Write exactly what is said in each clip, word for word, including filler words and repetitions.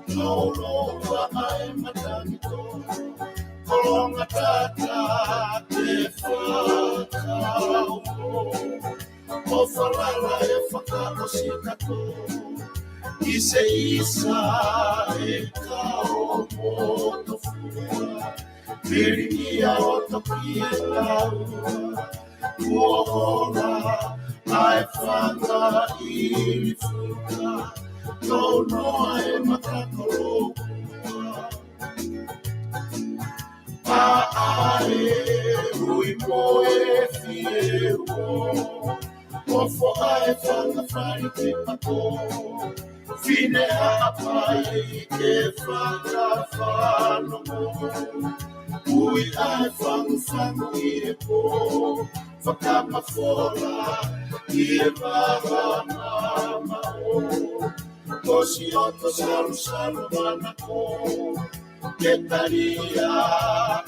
Loloa ʻa e matangi tō, kolonga tata ke fakau. ʻO falala e fakaʻosi kato, ʻi se isa e kau motu fua. Piringia ʻo toki e lau, kuo hola ʻa e fanga ʻili fuka, tō noa e maka kolokua. Pea ʻai ui mo e fiefia, ʻo foʻi e fanga fale ke pato. Fine Haʻapai ke fakafanongo, ui ʻa e fangufangu ʻi he pō, fakamafola ʻi he vaha mamaʻo. Ko Sioto Salusalu manako, ke talia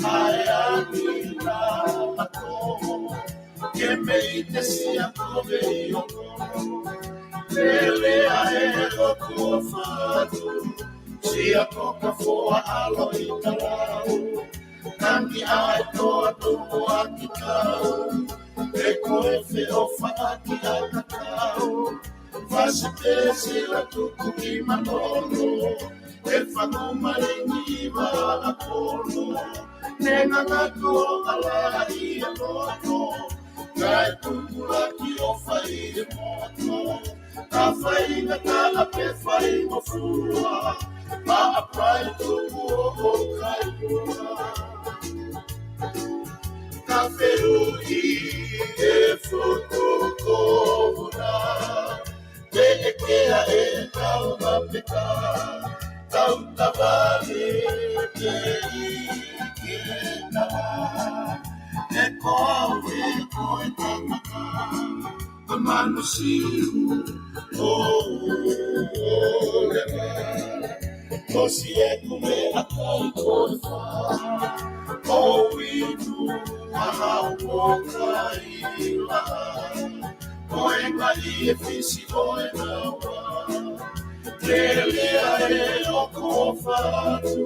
ʻa e angi na mato. Ke mei te sia kove ʻi ʻono. Lele ʻa e ʻoku ʻofa atu, sia ko ka foa ʻalo ʻi talau. Tangi ʻa e toa tuku ʻa ki kau, pe ko e feʻofaʻaki ʻa ka kau. Fasi pē sila tuku ki manono, e fanu malingi ʻi vaʻa kono. Ne ngangatu ʻo ala ʻi he loto, kae tupulaki ʻo fai e moto. Ka faingataʻa pe faingofua, Haʻapai tuku ʻo ʻo kaimua. Ka fehuʻi e fuku kovuna, pe ʻe kea e tau mapeka, tau tavale pe ʻi kena. He ko au ē ko e tangata, ko Manusiu, ʻo, ʻo, ʻo leva. Ko si e kume a kai ko e fa, ko Uinu a hau o kai la. Ko e ngali e fisi ʻo e naua, ke lea e ʻoku ʻofa atu.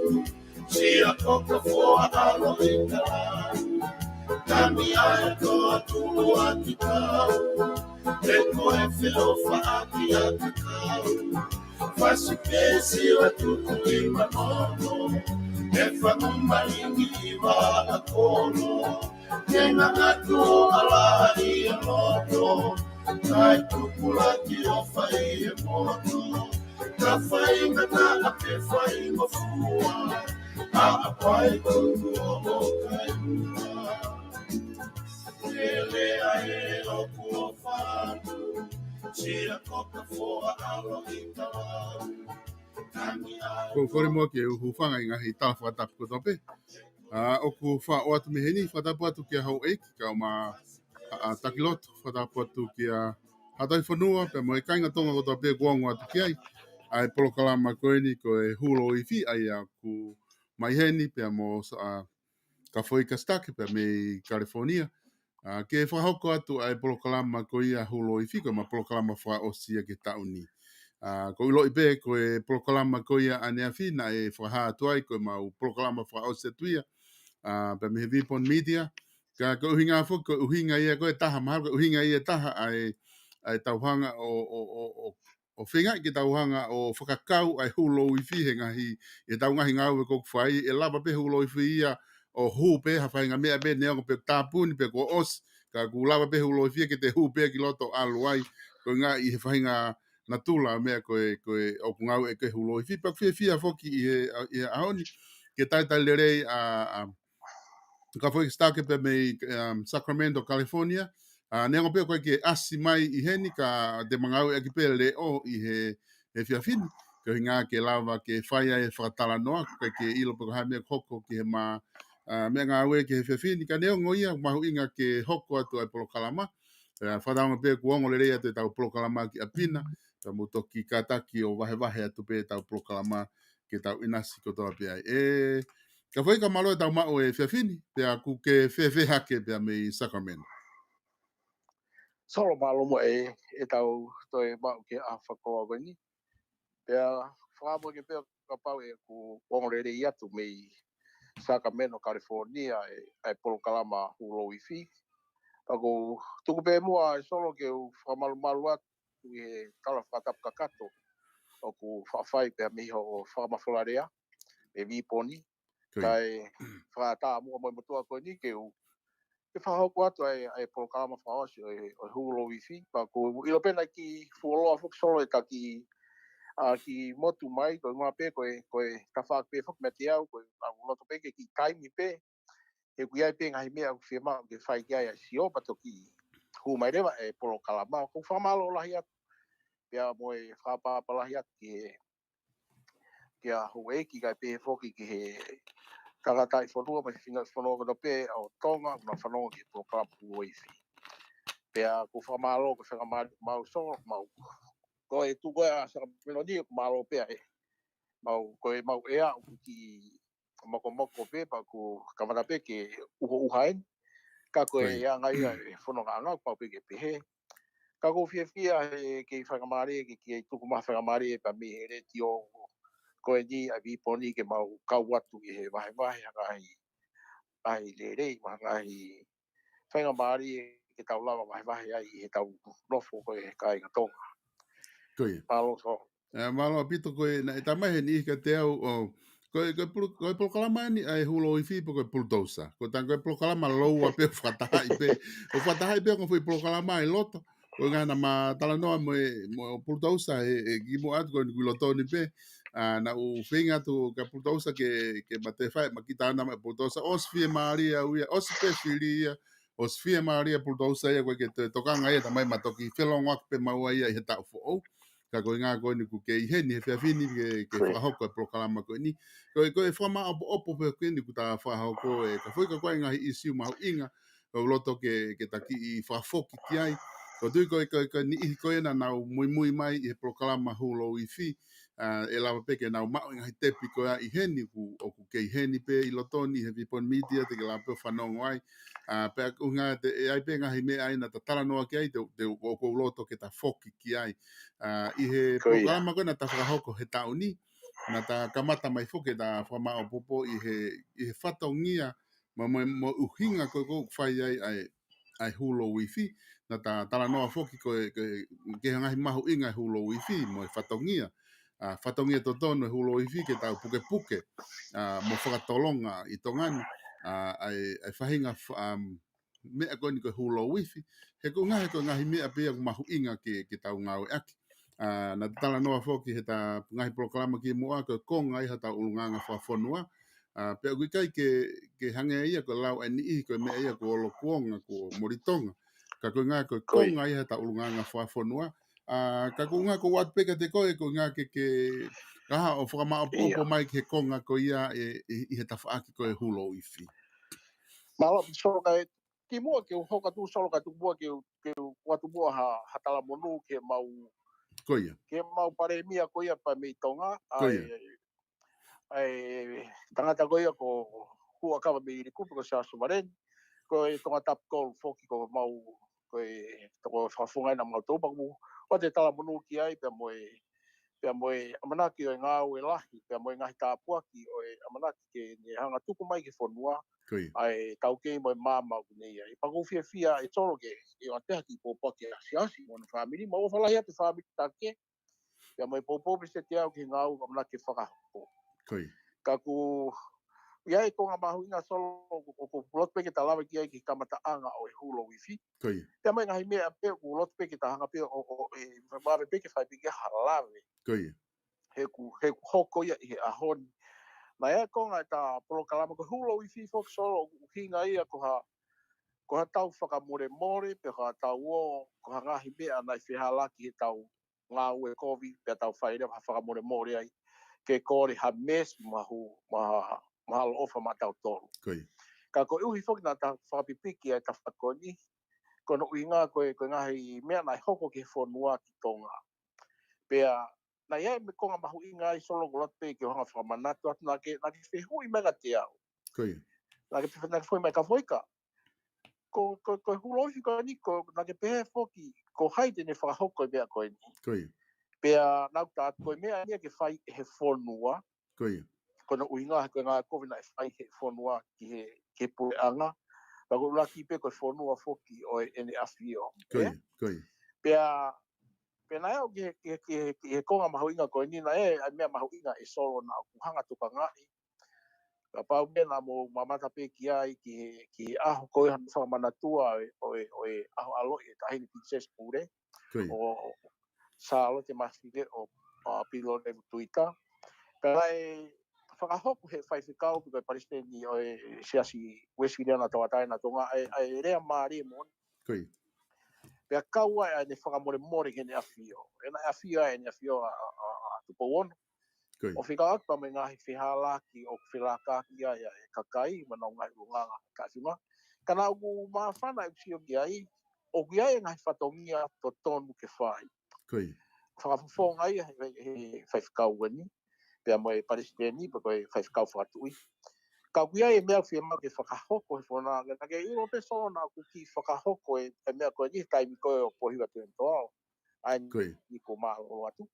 Sia ko ka foa ʻalo ʻi ka, tangi ʻa e toa tuku ʻa ki kau. Pe ko e feʻofaʻaki ʻa ki kau, fasi pē sila tuku ʻi manono. E fanu malingi ʻi vaʻa kono, ke ngangatu ʻo ala ʻi he loto, kae tupulaki ʻo fai e moto. Ka faingataʻa pe faingofua, Haʻapai tuku ʻo ʻo kaimua. Lele ʻa e ʻoku ʻofa atu, sia ko ka foa ʻalo ʻi ka lau. Ko e kole muʻa ke u hūfanga ʻi he ngaahi tala fakatapu kotoa pē. ʻA, ʻoku faʻo atu mei heni, fakatapu atu kia Houʻeiki, kau ma, ʻa, ʻa, Takiloto, fakatapu atu kia Haʻataifonua, pea mo e kāinga Tonga kotoa pē kuo ongo atu ki ai. ʻA e polokalama ko eni ko e Hulo Ifi, ʻa ia ʻoku mai heni, pea mo sa, ʻa, Kafoika Sitake, pea mei California. ʻA, ke fakahoko atu ʻa e polokalama ko ia Hulo Ifi, ko e ma polokalama fakaʻosi ia ki he taʻu ni. ʻA, ʻoku ou ʻiloʻi pē ko e polokalama ko ia ʻaneafi naʻe fakahā atu ai, ko e mau polokalama fakaʻosi atu ia. ʻA, pea mei he Vipon Media, ka ko e ʻuhinga foki, ko e ʻuhinga ia ko e taha, mahalo ko e ʻuhinga ia taha ʻa e, ʻa e tau hanga ʻo, ʻo, ʻo, ʻo ʻo feingaʻi ke tau hanga ʻo fakakau ʻa e Hulo Ifi he ngaahi, ʻi he tau ngaahi ngāue ʻoku fai, ʻe lava pē Hulo Ifi ia ʻo hū pē ha faʻahinga meʻa pē neongo pe tāpuni pe kuo ʻosi, ka ʻoku lava pē Hulo Ifi ia ke te hū pē ki loto ʻalu ai, ko e ngaahi ʻi he faʻahinga natula meʻa ko e, ko e ʻoku ngāueʻaki e Hulo Ifi, pea ʻoku fiefia foki ʻi he, ʻi he ʻaho ni, ke talitali lelei ʻa, ʻa, Kafoika Sitake pea mei, um, Sacramento, California. ʻA, neongo pē ʻoku ʻikai ke ʻasi mai ʻi heni ka te ma ngāueʻaki pē leʻo ʻi he, he efiafi ni. Ko e ʻuhinga ke lava ke fai ai e fakatalanoa, ʻoku ʻikai ke ʻilo pe ko e hā e meʻa ʻoku hoko ki he ma, ʻa, meʻangāue ki he efiafi ni. Ka neongo ia, mahuʻinga ke hoko atu ʻa e polokalama. ʻA, fakatauange pē kuo ongo lelei atu e tau polokalama ki ʻapi na. Ka mou toki kātaki ʻo vahevahe atu pē e tau polokalama ke tau ʻinasi kotoa pē ai. ʻE, Kafoika, mālō e tau maʻu e efiafi ni, pea ʻoku ke fēfē hake pea mei Sacramento? Solo, mālō muʻa e, e tau toe maʻu ki he ʻaho fakakoloa ko eni. Pea fakamoʻoni pē ʻoku kapau ʻoku ongo lelei atu mei Sacramento, California, ʻa e, ʻa e polokalama Hulu Wi-Fi. Pea ʻoku ou tuku pē muʻa ʻe Solo ke u fakamalumalu atu ʻi he tala fakatapu kakato ʻoku faʻa fai pea mei hoʻo fakamafola lea, ʻe Viponi. Kae fakataha muʻa mo e motuʻa ko eni ke u, ke fakahoko atu ʻa e, ʻa e polokalama fakaʻosi ʻo e, ʻo e Hulu Wi-Fi. Pea ʻoku ou ʻilo pē naʻe kiʻi fuoloa foki Solo ʻeta kiʻi, ʻa, kiʻi motu mai, ko e ʻuhinga pē ko e, ko e tafaʻaki pē foki meiate au, ko e, ʻa, ʻoku ou loto pē ke kiʻi taimi pē, he ʻoku ʻi ai pē ngaahi meʻa ʻoku fiemaʻu ke fai ki ai ʻa e sio pea toki hū mai leva e polokalama. ʻOku ou fakamālō lahi atu, pea mo e fakapapālangi atu ki he, kia houʻeiki kae pehē foki ki he tangataʻi fonua mo e fefine fonua kotoa pē ʻo Tonga, ʻoku nau fanongo ki he polokalama Hulu Wi-Fi. Pea ʻoku ou fakamālō, ko e faingamālie maʻau Solo, maʻau. Ko e tuʻu ko ē ʻa Sacramento ni, ʻoku mālō pē ʻa e maʻu, ko e maʻu ʻea ʻoku kiʻi mokomoko pē, pea ʻoku kamata pē ke ʻuhoʻuha eni. Ka ko e anga ia e fonongaʻanga, ʻoku pau pē ke pehē. Ka ʻoku ou fiefia he kei faingamālie, ke kei tuku mai faingamālie pea mei he letiō ko eni ʻa Viponi ke mau kau atu ʻi he vahevahe ʻa e ngaahi, ngaahi lelei, mo e ngaahi faingamālie ke tau lava vahevahe ai ʻi heʻetau nofo ko e kāinga Tonga. Ko ia. Mālō Solo. ʻE, mālō ʻaupito ko ē, naʻe tā mai he niʻihi kiate au, ʻo, ko e, ko e pulu-, ko e polokalama eni ʻa e Hulu Wi-Fi pe ko e Pulutousa. Ko e tanga ko e polokalama lōua pē ʻoku fakatahaʻi pē. ʻOku fakatahaʻi pē ʻa e ngaahi foʻi polokalama ʻi loto. Ko e ngaahi naʻa ma talanoa mo e, mo Pulutousa he, he kimuʻa atu ko eni ʻoku ʻi loto ni pē. ʻA, naʻá ku feinga atu kia Pulutousa ke, ke ma toe fai, ma kiʻi talanoa mo Pulutousa. ʻOsi fiemālie au ia, ʻosi pē fili ia, ʻosi fiemālie ʻa Pulutousa ia, ko e ke toe tokanga ia, tā mai ma toki felongoaki pē maua ia ʻi he taʻu foʻou. Ka ko e ʻuhinga ko eni ʻoku kei ʻi heni he efiafi ni ke, ke fakahoko e polokalama ko eni. Ko e, ko e fakamāʻopoʻopo pē ko eni ʻoku ta fakahoko ē, ka foʻi ka ko e ngaahi ʻīsiu mahuʻinga, ʻoku ou loto ke, ke ta kiʻi fakafoki ki ai. ʻOku ou tui ko e, ko e, ko e niʻihi ko ē naʻa nau muimui mai ʻi he polokalama Hulu Wi-Fi, ʻa, ʻe lava pē ke nau maʻu e ngaahi tepi ko ia ʻi heni ʻoku, ʻoku kei ʻi heni pē ʻi loto ni he Viponi Media te ke lava pē ʻo fanongo ai. ʻA, pea ʻoku ʻuhinga te, ʻe ʻi ai pē ngaahi meʻa ʻe naʻa ta talanoa ki ai, te, te, ʻoku ou loto ke ta foki ki ai. ʻA, ʻi he polokalama ko ē naʻa ta fakahoko he taʻu ni, naʻa ta kamata mai foki ʻeta fakamāʻopoʻopo ʻi he, ʻi he fatongia, mo, mo, mo e ʻuhinga ko ē ʻoku fai ai ʻa e, ʻa e Hulu Wi-Fi, naʻa ta talanoa foki ko e, ko e, ki he ngaahi mahuʻinga e Hulu Wi-Fi, mo e fatongia. ʻA, fatongia totonu e Hulu Wi-Fi ke tau pukepuke, ʻa, mo fakatolonga ʻi Tonga ni, ʻa, ʻa e, ʻa e faʻahinga fa-, um, meʻa ko eni ko e Hulu Wi-Fi, he ko e ngaahi, ko e ngaahi meʻa pē ia ʻoku mahuʻinga ke, ke tau ngāueʻaki. ʻA, naʻa ta talanoa foki heʻeta ngaahi polokalama kimuʻa, ko e konga ia heʻetau ʻulungaanga fakafonua. ʻA, pea ʻoku ʻikai ke, ke hangē ia ko e lau ʻa e niʻihi ko e meʻa ia kuo ʻalu kuonga, kuo moli Tonga. Ka ko e ʻuhinga ko e konga ia heʻetau ʻulungaanga fakafonua. ʻA, ka ko e ʻuhinga ʻoku ou ʻoatu pē kiate koe, ko e ʻuhinga ke, ke, kaha ʻo fakamāʻopoʻopo mai ki he konga ko ia ʻe, ʻe, ʻi he tafaʻaki ko e Hulu Wi-Fi. Mālō, Solo, kae kimuʻa ke u hoko atu Solo kae tuku muʻa ke u, ke u ʻoatu muʻa ha, ha talamonū ki he mau, ko ia, ki he mau palēmia ko ia pea mei Tonga, ko ia, ʻa e, ʻa e tangata ko ia ko Huʻakavameiliku pe ko Siaosi Valeni, ko e Tongatapu Gold foki ko mau, ko e toko fakafofonga ʻena mautolu pea mo, ʻoatu e talamonū ki ai pea mo e, pea mo e ʻamanaki ʻo e ngāue lahi, pea mo e ngaahi tāpuaki ʻo e ʻamanaki ke ne hanga tuku mai ki he fonua, ko ia, ʻa e taukei mo e maama ʻoku ne ʻi ai. Pea ʻoku ou fiefia ʻe Solo ke, ke ʻoatu ha kiʻi pōpoaki ʻa Siaosi mo hono fāmili, mo e ʻofa lahi atu e fāmili Take, pea mo e poupou pē ʻiate au ki he ngāue ʻoku ʻamanaki ke fakahoko. Ko ia. Ka ʻoku ʻi ai e konga mahuʻinga Solo ʻoku, ʻoku ou loto pē ke ta lave ki ai ki he kamataʻanga ʻo e Hulu Wi-Fi. Ko ia. Pea mo e ngaahi meʻa pē ʻoku ou loto pē ke ta hanga pē ʻo, ʻo, ʻe, vave pē ke fai pē ki ai ha lave. Ko ia. He ʻoku, he ʻoku hoko ia ʻi he ʻaho ni. Naʻe ʻi ai e konga ʻeta polokalama ko e Hulu Wi-Fi foki Solo ʻoku ʻuhinga ia ko ha, ko ha tau fakamolemole, pe ko ha tau ō, ko ha ngaahi meʻa naʻe fehālaaki heʻetau ngāue kovi, pea tau fai leva ha fakamolemole ai, ke kole ha mēsi mo ha hū, mo ha, mo ha ʻaloʻofa maʻatautolu. Ko ia. Ka koeʻuhi foki naʻa ta fakapipiki ai ʻeta fakoni, ko hono ʻuhinga ko e, ko e ngaahi meʻa naʻe hoko ki he fonua ki Tonga. Pea, naʻe ʻi ai mo e konga mahuʻinga ai Solo ʻoku ou loto pē ke u hanga fakamanatu atu naʻa ke, naʻa ke fehuʻi mai kiate au. Ko ia. Naʻa ke, naʻa ke fehuʻi mai ka foika. Ko, ko, ko e Hulu Wi-Fi ko eni ko, naʻa ke pehē foki, ko hai te ne fakahoko e meʻa ko eni. Ko ia. Pea naʻa ku tala atu ko e meʻa eni ia ke fai ʻe he fonua. Ko ia. Ko hono ʻuhinga he ko e ngaahi kovi naʻe fai he fonua ki he, ki he puleʻanga. Pea ko e ʻuluaki pē ko e fonua foki ʻo ʻEne ʻAfio. Ko ia, ko ia. Pea, pea naʻe aʻu ki he, ki he, ki he, ki he konga mahuʻinga ko eni naʻe, ʻa e meʻa mahuʻinga ʻe Solo naʻa ku hanga tokangaʻi. Kapau pē naʻa mou mamata pē ki ai ki he, ki he ʻaho ko ē hano fakamanatua ʻo e, ʻo e, ʻo e ʻaho ʻaloʻi e Taʻahine Pilinisesi Pule. Ko ia. ʻO Sālote Masileʻo, ʻo Pilione Tuita. Pea naʻe fakahoko he faifekau pe ko e palesiteni ʻo e Siasi Uēsiliana Tauʻatāina ʻo Tonga ʻa e, ʻa e lea mālie moʻoni. Ko ia. Pea kau ai ʻa ʻene fakamolemole ki heʻene ʻafio. ʻEne ʻafio ai ʻEne ʻAfio ʻa, ʻa, ʻa, ʻa Tupou Ono. Ko ia. ʻO fekauʻaki pea mo e ngaahi fehālaaki ʻoku felākaki ai ʻa e kakai, mo ʻenau ngaahi ʻulungaanga kāfenga. Ka naʻa ku māfana ʻeku sio ki ai, ʻoku ʻi ai e ngaahi fatongia totonu ke fai. Ko ia. Fakafofonga ia he, he, he faifekau eni, pea mo e palesiteni, pe ko e faifekau fakatuʻi. Ka ʻoku ʻi ai e meʻa fiemaʻu ke fakahoko he fonua, ka ke ʻilo pē Solo naʻa ku kiʻi fakahoko e, e meʻa ko eni he taimi ko ē ʻo Pōhiva Tui Toʻao. ʻA eni Ko ia. Ko e mālōlō atu.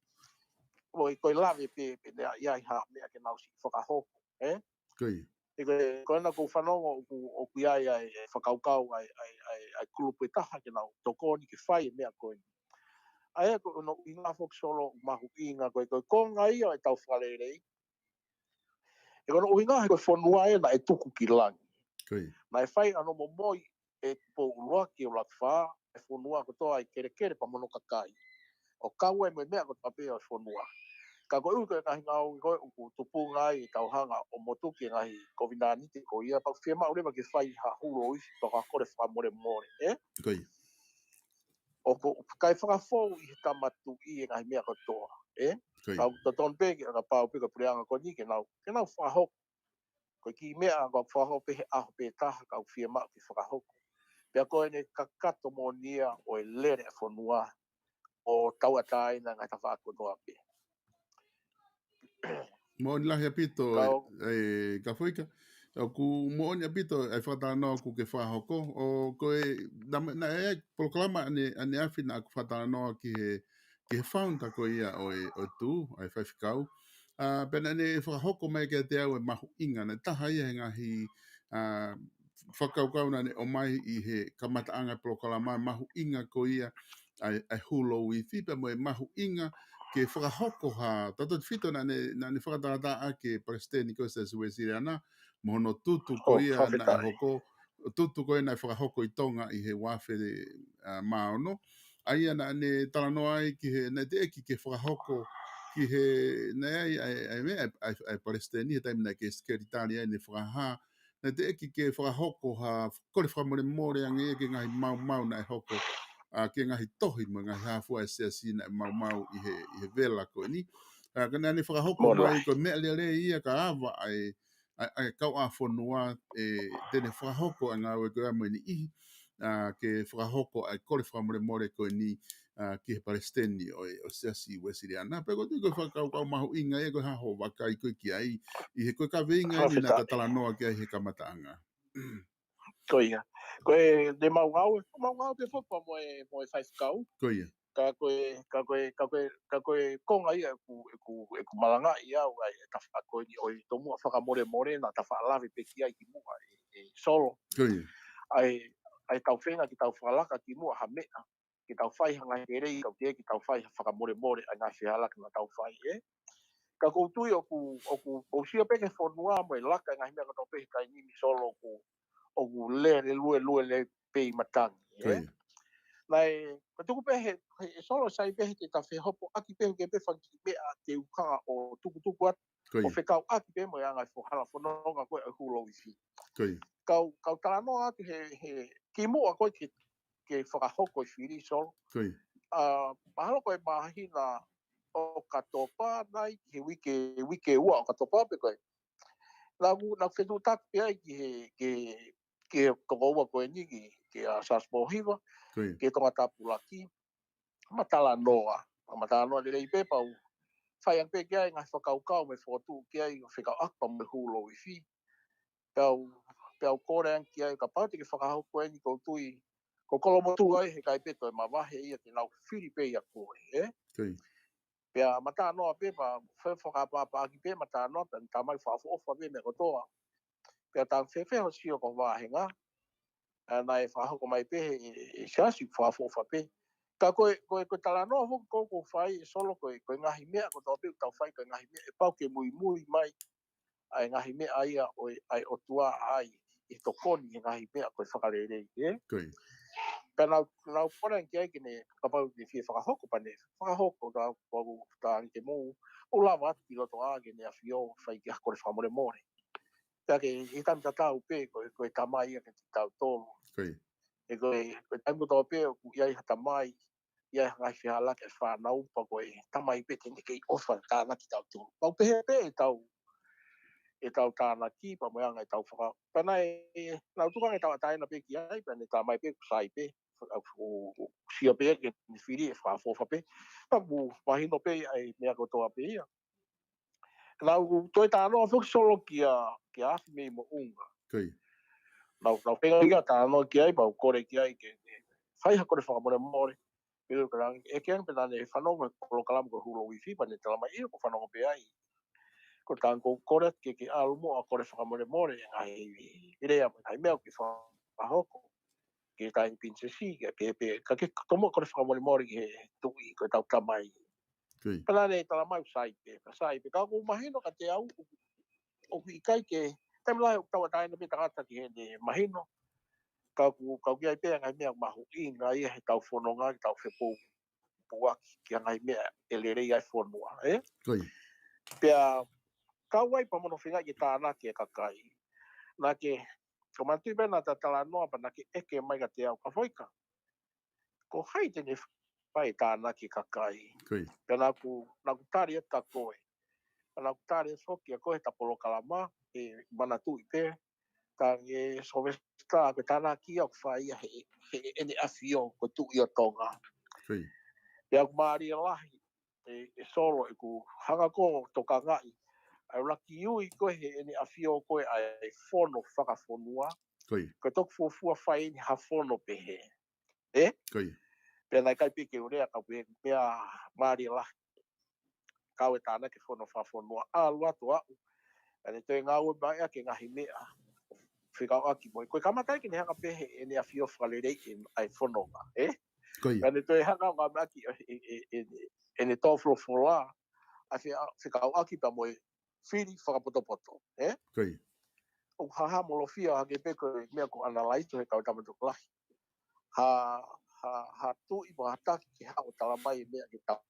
Ko e, ko e lave pē, pē naʻe ʻi ai ha meʻa ke nau siʻi fakahoko, ē? Ko ia. He ko e, ko ena ʻoku ou fanongo ʻoku, ʻoku ʻi ai ʻa e, ʻa e fakakaukau ʻa e, ʻa e, ʻa e, ʻa e kulupu ʻe taha ke nau tokoni ke fai e meʻa ko eni. ʻA ia ko hono ʻuhinga foki Solo ʻoku mahuʻinga ko e, ko e konga ia ʻo e tau fakalelei. He ko hono ʻuhinga he ko e fonua ē naʻe tuku ki langi. Ko ia. Naʻe fai ʻa hono momoi ʻe Tupou ʻUluaki ʻUluakifā, e fonua kotoa ʻa e kelekele pea mo hono kakai. ʻO kau ai mo e meʻa kotoa pē ʻo e fonua. Ka koeʻuhi ko e ngaahi ngāue ko ē ʻoku tupunga ai e tau hanga ʻo motuki e ngaahi kovinānite ko ia, pea ʻoku fiemaʻu leva ke fai ha hulu ʻo ʻifi pea ko ha kole fakamolemole, ē? Ko ia. ʻOku ʻikai fakafou ʻi he Tama Tuʻi e ngaahi meʻa kotoa, ē? Ko ia. Ka ʻoku totonu pē ke kapau pē ko e puleʻanga ko eni ke nau, ke nau fakahoko. Ko e kiʻi meʻa ʻoku fakahoko pē he ʻaho pē taha ka ʻoku fiemaʻu ke fakahoko. Pea ko ʻene kakato moʻoni ia ʻo e lele e fonua ʻo tauʻatāina e ngaahi tafaʻaki kotoa pē. Moʻoni lahi ʻaupito, Ka ē, ʻo ē, Kafoika. ʻOku moʻoni ʻaupito ʻa e fakatalanoa ʻoku ke fakahoko. ʻO ko e, naʻa, naʻe ʻi ai e polokalama ʻane, ʻaneafi naʻa ku fakatalanoa ki he, ki he founder ko ia ʻo e, ʻo e Tū, ʻa e faifekau. ʻA, pea naʻa ne fakahoko mai kiate au e mahuʻinga, naʻe taha ia he ngaahi, ʻa, fakakaukau naʻa ne ʻomai ʻi he kamataʻanga e polokalama, mahuʻinga ko ia ʻa e, ʻa e hulu ʻo ʻifi pea mo e mahuʻinga ke fakahoko ha, tautautefito naʻa ne, naʻa ne fakatātā ʻaki e palesiteni ko ē Siasi Uēsiliana, mo hono tutu ko ʻO, ia naʻe fakafetaʻi. hoko, tutu ko ia naʻe fakahoko ʻi Tonga ʻi he ua afe, ʻa, mā ono. ʻA ia naʻa ne talanoa ai ki he, naʻe teʻeki ke fakahoko ki he, naʻe ʻi ai, ʻa e, ʻa e meʻa, ʻa e, ʻa e palesiteni, he taimi naʻe kei sekelitali ai ʻene fakahā, naʻe teʻeki ke fakahoko ha kole fakamolemole ange ia ki he ngaahi maumau naʻe hoko, ʻa, ki he ngaahi tohi mo e ngaahi hā fua ʻa e Siasi naʻe maumau ʻi he, ʻi he vela ko eni. ʻA, ka naʻa ne fakahoko Moʻoni mai lahi. ko e meʻa lelei ia ka ava ʻa e, ʻa e, ʻa e kau ʻa fonua, ē, te ne fakahoko ʻa e ngāue ko ia mo e niʻihi, ʻa, ke fakahoko ʻa e kole fakamolemole ko eni, ʻa, ki he palesiteni ʻo e, ʻo e Siasi Uēsiliana. Pea ko e tui ko e fakakaukau mahuʻinga ia ko e hā hoʻo vakai ko ē ki ai, ʻi he ko e kaveinga eni naʻa ta Fakafetaʻi. Talanoa ki ai he kamataʻanga. Ko ia. Ko e, te mau ngāue, mau ngāue pē foki pea mo e, mo e faifekau. Ko ia. Ka ko e, ka ko e, ka ko e, ka ko e konga ia ʻeku, ʻeku, ʻeku malangaʻi au ai e tafaʻaki ko eni ʻo e tomuʻa fakamolemole naʻa ta faʻa lave pē ki ai kimuʻa ē, ē Solo. Ko ia. ʻA e, ʻa e tau feinga ke tau fakalaka kimuʻa ha meʻa, ke tau fai ha ngaahi lelei, kau ke, ke tau fai ha fakamolemole ʻa e ngaahi fehālaaki naʻa tau fai ē. Ka ʻoku ou tui ʻoku, ʻoku, ʻoku ou sio pē ki he fonua mo e laka e ngaahi meʻa kotoa pē he taimi ni Solo ʻoku, ʻoku lele lue lue lelei pē ʻi matangi, Ko ē? ia. Naʻe, ka tuku pē he, he, he Solo sai pē he te ta fehopo ʻaki pē ke pē fanga kiʻi meʻa te u hanga ʻo tukutuku atu, Ko ʻo ia. fekauʻaki pē mo e anga e fo-, hala fononga ko ē ʻa e hulu ʻo ʻifi. Ko ia. Kau, kau talanoa atu he, he kimuʻa ko ē ke, ke fakahoko e fili Solo. Ko ia. ʻA, mahalo ko e māhina ʻOkatopa nai, he uike, uike ua ʻOkatopa pē ko ē. Naʻa ku, naʻa ku fetuʻutaki pē ai ki he, ki he, ki he tokoua ko eni ki, ki a Siasi Pōhiva, Ko ia. ki he Tongatapu Laki. Ma talanoa, ma talanoa lelei pē pea u fai ange pē ki ai e ngaahi fakakaukau mo e fokotuʻu ki ai ʻo fekauʻaki pea mo e hulu ʻo ʻifi. Pea u, pea u kole ange ki ai kapau te ke fakahoko eni ʻoku ou tui, ko Kolomotuʻa ē he ʻikai pē toe mavahe ia ke nau fili pē ia ko ē, ē? Ko ia. Pea ma talanoa pē, pea fai fakaʻapaʻapaʻaki pē ma talanoa, pea ne talamai fakaʻofoʻofa pē meʻa kotoa. Pea tau fēfē hoʻo sio ki ho vāhenga, ʻa, naʻe fakahoko mai pē he, ʻe, ʻe Siaosi, fakaʻofoʻofa pē. Ka ko e, ko e, ko e talanoa foki ʻoku ou fai, ʻe Solo, ko e, ko e ngaahi meʻa kotoa pē ʻoku tau fai, ko e ngaahi meʻa ʻe pau ke muimui mai ʻa e ngaahi meʻa ia ʻo e, ʻa e ʻOtua ʻa ia ʻe tokoni he ngaahi meʻa ko e fakalelei, ē? Ko ia. Pea naʻa ku, naʻa ku kole ange ki ai ke ne, kapau ʻe fie fakahoko pea ne fakahoko, ka ʻoku ou tala ange ke mou, ʻo lava atu ki loto ʻa ʻEne ʻAfio, fai ki ai ha kole fakamolemole. Pea ke, ʻi he taimi tatau pē, ko e, ko e Tamai ia kiate kitautolu. Ko ia. He ko e, ko e taimi kotoa pē ʻoku ʻi ai ha tamai, ʻi ai ha ngaahi fehālaaki ʻa e fānau, pea ko e Tamai pē te ne kei ʻofa tānaki kitautolu. Pea ʻoku pehē pē ʻetau, ʻetau tānaki, pea mo e anga ʻetau faka-, pea naʻe, naʻa ku tuku ange ʻetau ʻataʻatā pē ki ai, pea ne talamai pē ʻoku sai pē, ʻo, ʻo, ʻo sio pē ke ne fili ʻe fakaʻofoʻofa pē. Pea ʻoku mahino pē ʻa e meʻa kotoa pē ia. Naʻa ku toe talanoa foki, Solo, kia, kia Afi mei Moʻunga. Ko ia. Naʻa ku, naʻa ku feinga ia talanoa ki ai, pea u kole ki ai ke, ke fai ha kole fakamolemole. Pea u kole ange, ʻeke ange pe naʻa ne fanongo he polokalama ko e Hulu ʻo e Uifi, pea ne talamai ʻio, ʻoku fanongo pē ai. Ko e taimi ʻoku ou kole atu ke, ke ʻalu mo ha kole fakamolemole, ngaahi lea, ngaahi meʻa ʻoku ke fakahoko ki he Taʻahine Pilinisesi, ke, ke, ke, ka ke tomuʻa kole fakamolemole ki he Tuʻi, ko ʻetau Tamai. Ko ia. Pea naʻa ne talamai ʻoku sai pē, pea sai pē. Ka ʻoku mahino kiate au, ʻoku ʻikai ke, taimi lahi ʻoku tauʻatāina pē tangata ki heʻene mahino. Ka ʻoku, ka ʻoku ʻi ai pē ngaahi meʻa mahuʻinga ia heʻetau fononga, ke tau fepō-, pōpoaki ki he ngaahi meʻa ʻe lelei ai e fonua, ē? Ko ia. Pea kau ai pea mo hono feinga ke tānaki e kakai. Naʻa ke, ko e manatuʻi pē naʻa ta talanoa pea naʻa ke ʻeke mai kiate au, Kafoika, ko hai te ne fai e tānaki e kakai? Ko ia. Pea naʻa ku, naʻa ku tali atu kia koe. Pea naʻa ku tali atu foki kia koe heʻeta polokalama, he manatuʻi pē, talaange Sylvester, ko e tānaki ia ʻoku fai ia he, he ʻEne ʻAfio, ko e Tuʻi ʻo Tonga. Ko ia. Pea ʻoku mālie lahi, ē, ē Solo, ʻeku hanga ko ē ʻo tokangaʻi ʻa e ʻuluaki ui ko ē he ʻEne ʻAfio ko ē ʻa e fono fakafonua. Ko ia. Ko e toki fuofua fai eni ha fono pehē. Ē? Ko ia. Pea naʻe ʻikai pē ke u lea, ka ʻoku pehē, pea mālie lahi. Kau e tānaki e fono fakafonua, ʻalu atu ʻo aʻu. Pea ne toe ngāue mai ʻaki e ngaahi meʻa fekauʻaki mo ia. Ko e kamata ia ke ne hanga pē he ʻEne ʻAfio ʻo fakaleleiʻi ʻa e fononga, ē? Ko ia. Pea ne toe hanga ʻo ngāueʻaki e, e, e, e, ʻene tō folofola, ʻa e fe-, fekauʻaki pea mo e fili fakapotopoto, ē? Ko ia. ʻOku haʻamolofia hake pē ko e meʻa ko e analyze ʻo e kau tama tokolahi. Ha, ha, ha tuʻi mo ha taki ke haʻu ʻo talamai e meʻa ke tau,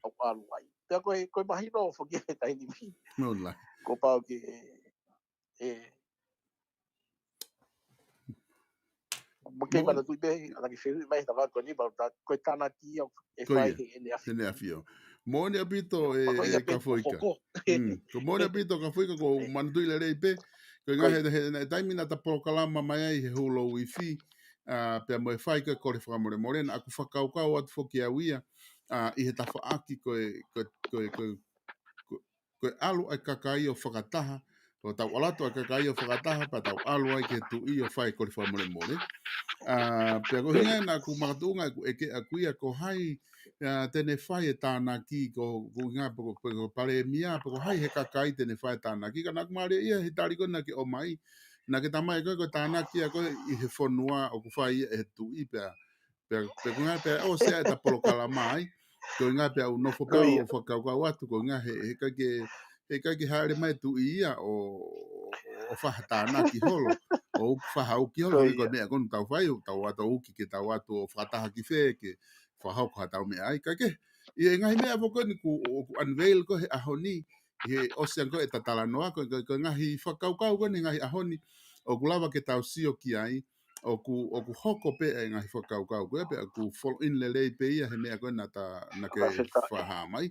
tau ʻalu ai. Pea ko e, ko e mahino foki he taimi ni. Moʻoni lahi. Kuo pau ke, ē, mo ke manatuʻi pē, ʻa e ke fehuʻi mai he tafaʻaki ko eni, pea ta, ko e tānaki ia ʻe fai he ʻEne ʻAfio. ʻEne ʻAfio. Moʻoni ʻaupito, ē, Kafoika. Mm. Ko e moʻoni ʻaupito, Kafoika, ʻoku ou manatuʻi lelei pē. Ko e ngaahi he, he, he taimi naʻa ta polokalama mai ai he Hulu ʻo e Uifi, ʻa, pea mo e fai ko ē e kole fakamolemole, naʻa ku fakakaukau atu foki au ia, ʻa, ʻi he tafaʻaki ko e, ko e, ko e, ko e, ko e, ko e ʻalu ʻa e kakai ʻo fakataha, ʻo tau ʻalu atu ʻa e kakai ʻo fakataha, pea tau ʻalu ai ki he Tuʻi ʻo fai e kole fakamolemole. ʻA, pea ko e ʻuhinga ia naʻa ku makatuʻunga ʻeku ʻeke ʻaʻaku ia ko hai, ʻa, te ne fai e tānaki, ko, ko e ʻuhinga pe ko, pe ko e Palēmia, pe ko hai he kakai te ne fai e tānaki, ka naʻa ku mālieʻia he tali ko ē naʻa ke ʻomai, naʻa ke talamai ko e, ko e tānaki ia ko ē ʻi he fonua ʻoku fai ia ʻe he Tuʻi pea, pea, pea ko e ʻuhinga pea ʻosi ʻeta polokalama ai. Ko e ʻuhinga pea u nofo pē au ʻo fakakaukau atu, ko e ʻuhinga he, he ʻikai ke, he ʻikai ke hāʻele mai e Tuʻi ia ʻo, ʻo fai ha tānaki holo, ʻo ʻuki, fai ha ʻuki holo, ko e meʻa ko eni ʻoku tau fai, ʻoku tau ʻatu ʻo ʻuki ke tau ʻatu ʻo fakataha ki fē, ke fakahoko haʻatau meʻa ai, ka ke, ʻi he ngaahi meʻa foki ko eni ʻoku, ʻoku unveil ko ē he ʻaho ni, ʻi he ʻosi ange ko ē ʻeta talanoa, ko e, ko e, ko e ngaahi fakakaukau ko eni he ngaahi ʻaho ni, ʻoku lava ke tau sio ki ai, ʻoku, ʻoku hoko pē e ngaahi fakakaukau ko ē, pea ʻoku follow in lelei pē ia he meʻa ko ē naʻa ta, naʻa ke fakahā mai.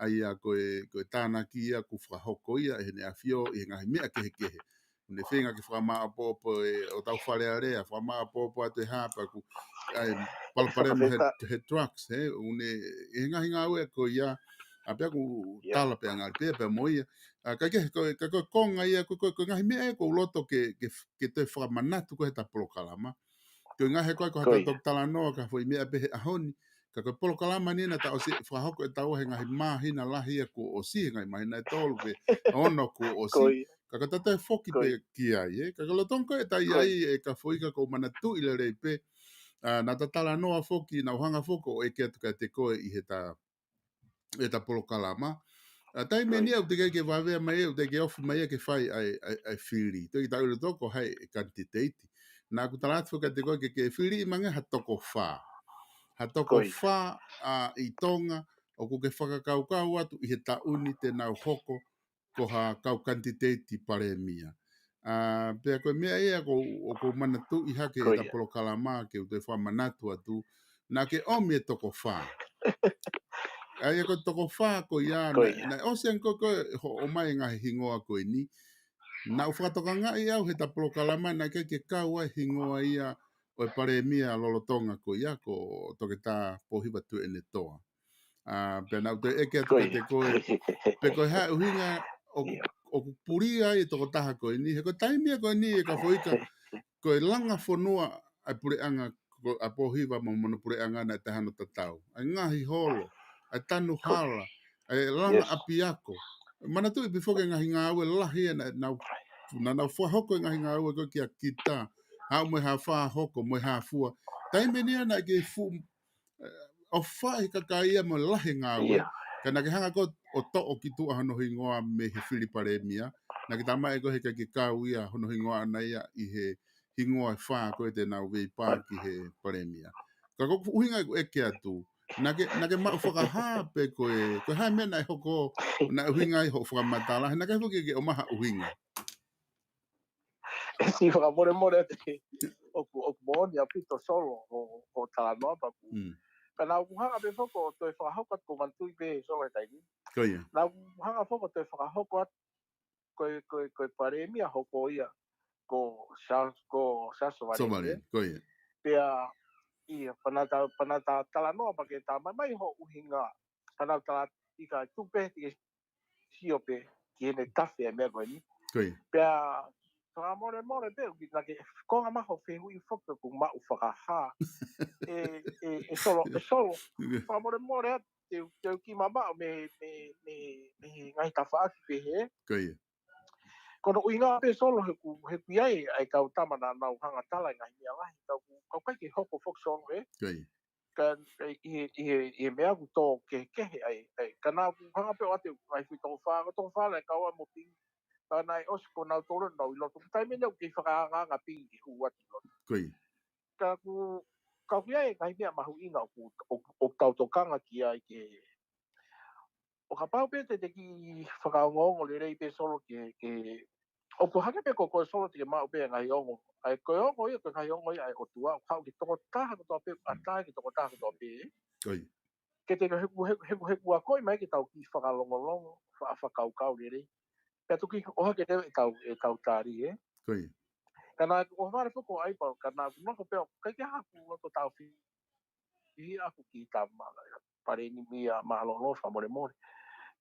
ʻA ia ko e, ko e tānaki ia ʻoku fakahoko ia ʻe heʻene ʻAfio ʻi he ngaahi meʻa kehekehe. Ne feinga ke fakamāʻopoʻopo e, ʻo tau Fale Alea, fakamāʻopoʻopo atu e hā pea ʻoku, ʻa e, palopalema he, he drugs, he, ʻoku ne, ʻi he ngaahi ngāue ko ia, ʻa pea ʻoku tala pē ʻa ngali pē, pea mo ia. ʻA, ka ke, ko, ka ko e konga ia, ko, ko, ko e ngaahi meʻa ia ʻoku ou loto ke, ke, ke toe fakamanatu ko ē heʻeta polokalama. Ko e ʻuhinga he ko e, ko ʻeta toki talanoa ki ha foʻi meʻa pē he ʻaho ni, Ka ko e polokalama ni naʻa tau ʻosi fakahoko ʻe taua he ngaahi māhina lahi ia kuo ʻosi, he ngaahi māhina ʻe tolu pe ono kuo ʻosi. Ka ka tau toe foki pē ki ai, ē. Ka ka lolotonga ko ē ʻeta ʻi ai ē Kafoika, ʻoku ou manatuʻi lelei pē, ʻa, naʻa ta talanoa foki, naʻa ku hanga foki ʻo ʻeke atu kiate koe ʻi heʻeta, ʻeta polokalama. ʻA, taimi eni ʻoku teʻeki ke vave mai, ʻoku teʻeki ke ofi mai ke fai ʻa e, ʻa e, ʻa e fili. Teʻeki ke tau ʻilo toko hai e kanititeiti. Naʻa ku tala atu foki kiate koe ke, ke fili mai ange ha toko fā. Ha toko fā, ʻa, ʻi Tonga, ʻoku ke fakakaukau atu ʻi he taʻu ni te nau hoko ko ha kau kanititeiti palēmia. ʻA, pea ko e meʻa ia ʻoku ou, ʻoku ou manatuʻi hake ʻeta polokalama ke u toe fakamanatu atu, naʻa ke ʻomi e toko fā. ʻA ia ko e toko fā ko ia, naʻe, naʻe ʻosi ange ko, ko e hoʻo ʻomai e ngaahi hingoa ko eni. Naʻa ku fakatokangaʻi au heʻeta polokalama naʻe ʻikai ke kau ai e hingoa ia ʻo e palēmia lolotonga ko ia, ko Toketā Pōhiva Tuʻiʻonetoa. ʻA, pea naʻa ku toe ʻeke atu kiate koe, pe ko e hā e ʻuhinga ʻoku, ʻoku pulia ai e tokotaha ko eni, he ko e taimi ia ko eni ē Kafoika, ko e langa fonua ʻa e puleʻanga, ko ʻa Pōhiva mo hono puleʻanga naʻe taʻe hano tatau. ʻA e ngaahi holo, ʻa e tanu hala, ʻa e langa ʻapiako. Manatuʻi pē foki e ngaahi ngāue lahi ē naʻa nau, naʻa nau fakahoko e ngaahi ngāue ko ē kia kita, haʻu mo e hā fā hoko, mo e hā fua. Taimi eni ia naʻe kei fuʻu ʻofaʻi e kakai ia mo e lahi e ngāue. Ka naʻa ke hanga ko ē ʻo toʻo ki tuʻa hono hingoa mei he fili palēmia. Naʻa ke tala mai ko ē he ʻikai ke kau ia hono hingoa ʻana ia ʻi he hingoa ʻe fā ko ē te nau veipā ki he palēmia. Ka ko e ʻuhinga ʻeku ʻeke atu, naʻa ke, naʻa ke maʻu fakahā pe ko e, ko e hā e meʻa naʻe hoko, naʻe ʻuhinga ai hoʻo fakamatala, he naʻa ke foki ke ʻomai ha ʻuhinga. ʻE siʻi fakamolemole atu ke ʻoku, ʻoku moʻoni ʻaupito Solo hoʻo, hoʻo talanoa pea ʻoku. Ka naʻa ku hanga pē foki ʻo toe fakahoko atu, ʻoku ou manatuʻi pē Solo he taimi. Naʻa ku hanga foki ʻo toe fakahoko atu ko e, ko e, ko e palēmia hoko ia ko Sa-, ko Sā Sovaleni. Pea, ia, pea naʻa ta, pea naʻa ta talanoa pea ke ta mai mai hoʻo ʻuhinga. Pea naʻa ta ika tupe ke sio pē ki heʻene tafe e meʻa ko eni. Pea, fakamolemole pē, ʻoku ʻikai ke konga mai hoʻo fehuʻi foki ʻoku maʻu fakahā. ʻE, ʻe, ʻe Solo, ʻe Solo. Fakamolemole atu, te u, te u kiʻi mamaʻo mei, mei, mei, mei he ngaahi tafaʻaki pehē. Ko hono ʻuhinga pē Solo he ʻoku, he ʻoku ʻi ai ʻa e kau tama naʻa nau hanga tala e ngaahi meʻa lahi, ka ʻoku, ka ʻoku ʻikai ke hoko foki Solo ē. Ka, ʻi he, ʻi he, ʻi he meʻa ʻoku tō kehekehe ai, ai. Ka naʻa ku hanga pē ʻo ʻoatu e ngaahi foʻi toko fā, ko e toko fā naʻe kau ai mo Pingi. Ka naʻe ʻosi ko nautolu naʻa nau ʻi loto. Taimi ʻe niʻihi ʻoku kei fakaangaanga Pingi ke hū atu ʻi loto. Ka ʻoku, ka ʻoku ʻi ai e ngaahi meʻa mahuʻinga ʻoku, ʻoku, ʻoku tau tokanga ki ai ke, ʻo kapau pē te te kiʻi fakaongoongo lelei pē Solo ke, ke, ʻoku hangē pē ko koe Solo te ke maʻu pē e ngaahi ongo. ʻA e ko e ongo ia, ko e ngaahi ongo ia ʻa e ʻOtua, ʻoku haʻu ki he tokotaha kotoa pē, ʻatā ki he tokotaha kotoa pē. Ke te, he ʻoku, he ʻoku, he ʻoku, he ʻoku akoʻi mai ke tau kiʻi fakalongolongo, fa-, fakakaukau lelei. Pea toki ʻohake leva ʻetau, ʻetau tali, ē? Ka naʻa ku ʻohovale foki ʻo ʻai pau, ka naʻa ku nofo pē ʻo ʻikai ke haku loto tau fi-, fihi aku ki he tama, palēmia mālōlō fakamolemole.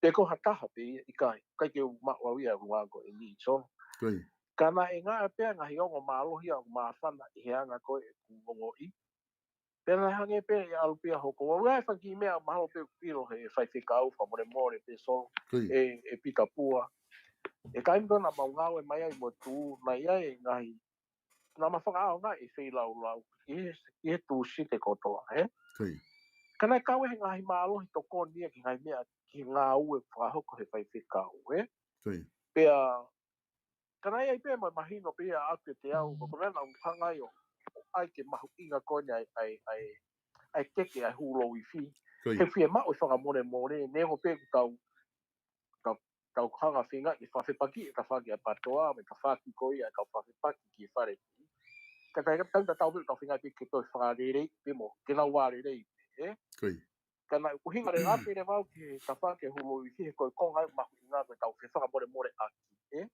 Pe ko ha taha pē ia ʻikai, ʻikai ke u maʻu au ia ʻi he ʻaho ko eni Solo. Ka naʻe ngata pē ngaahi ongo mālohi ia ʻoku māfana ʻi he anga ko ē ʻeku ongoʻi. Pea naʻe hangē pē ia ʻalu pē ia hoko. ʻOku ʻi ai e fanga kiʻi meʻa mahalo pē ʻoku ʻilo he faifekau fakamolemole pē Solo. ʻE, ʻe Pita Pua. ʻI he taimi ko ē naʻa mau ngāue mai ai mo Tū, naʻe ʻi ai e ngaahi, naʻa ma fakaʻaongaʻi e feilaulau ʻi he, ʻi he Tūsite kotoa, ē? Ka naʻe kau he ngaahi mālohi tokoni ia ki he ngaahi meʻa, ki he ngāue fakahoko he faifekau, ē? Pea, ka naʻe ʻi ai pē mo e mahino pē ia ʻaʻaku kiate au, ko e meʻa naʻa ku hanga ai ʻo ʻai ke mahuʻinga ko eni ʻa e, ʻa e, ʻa e, ʻa e keke ʻa e Hulu Ifi. He fiemaʻu e fakamolemole, neongo pē ʻoku tau, tau, tau hanga feinga ke fakafepaki e tafaʻaki ʻa e PATOA, mo e tafaʻaki ko ia ʻa e kau fakafepaki ki he fale. Ka ʻikai ke tau, tau, tau pē tau feinga pē ke toe fakalelei pē mo, ke nau vālelei pē, ē? Ka naʻe ʻuhinga leva pē leva au ki he tafaʻaki ʻa e Hulu Ifi he ko e konga ia mahuʻinga ko ʻetau fefakamolemoleʻaki, ē?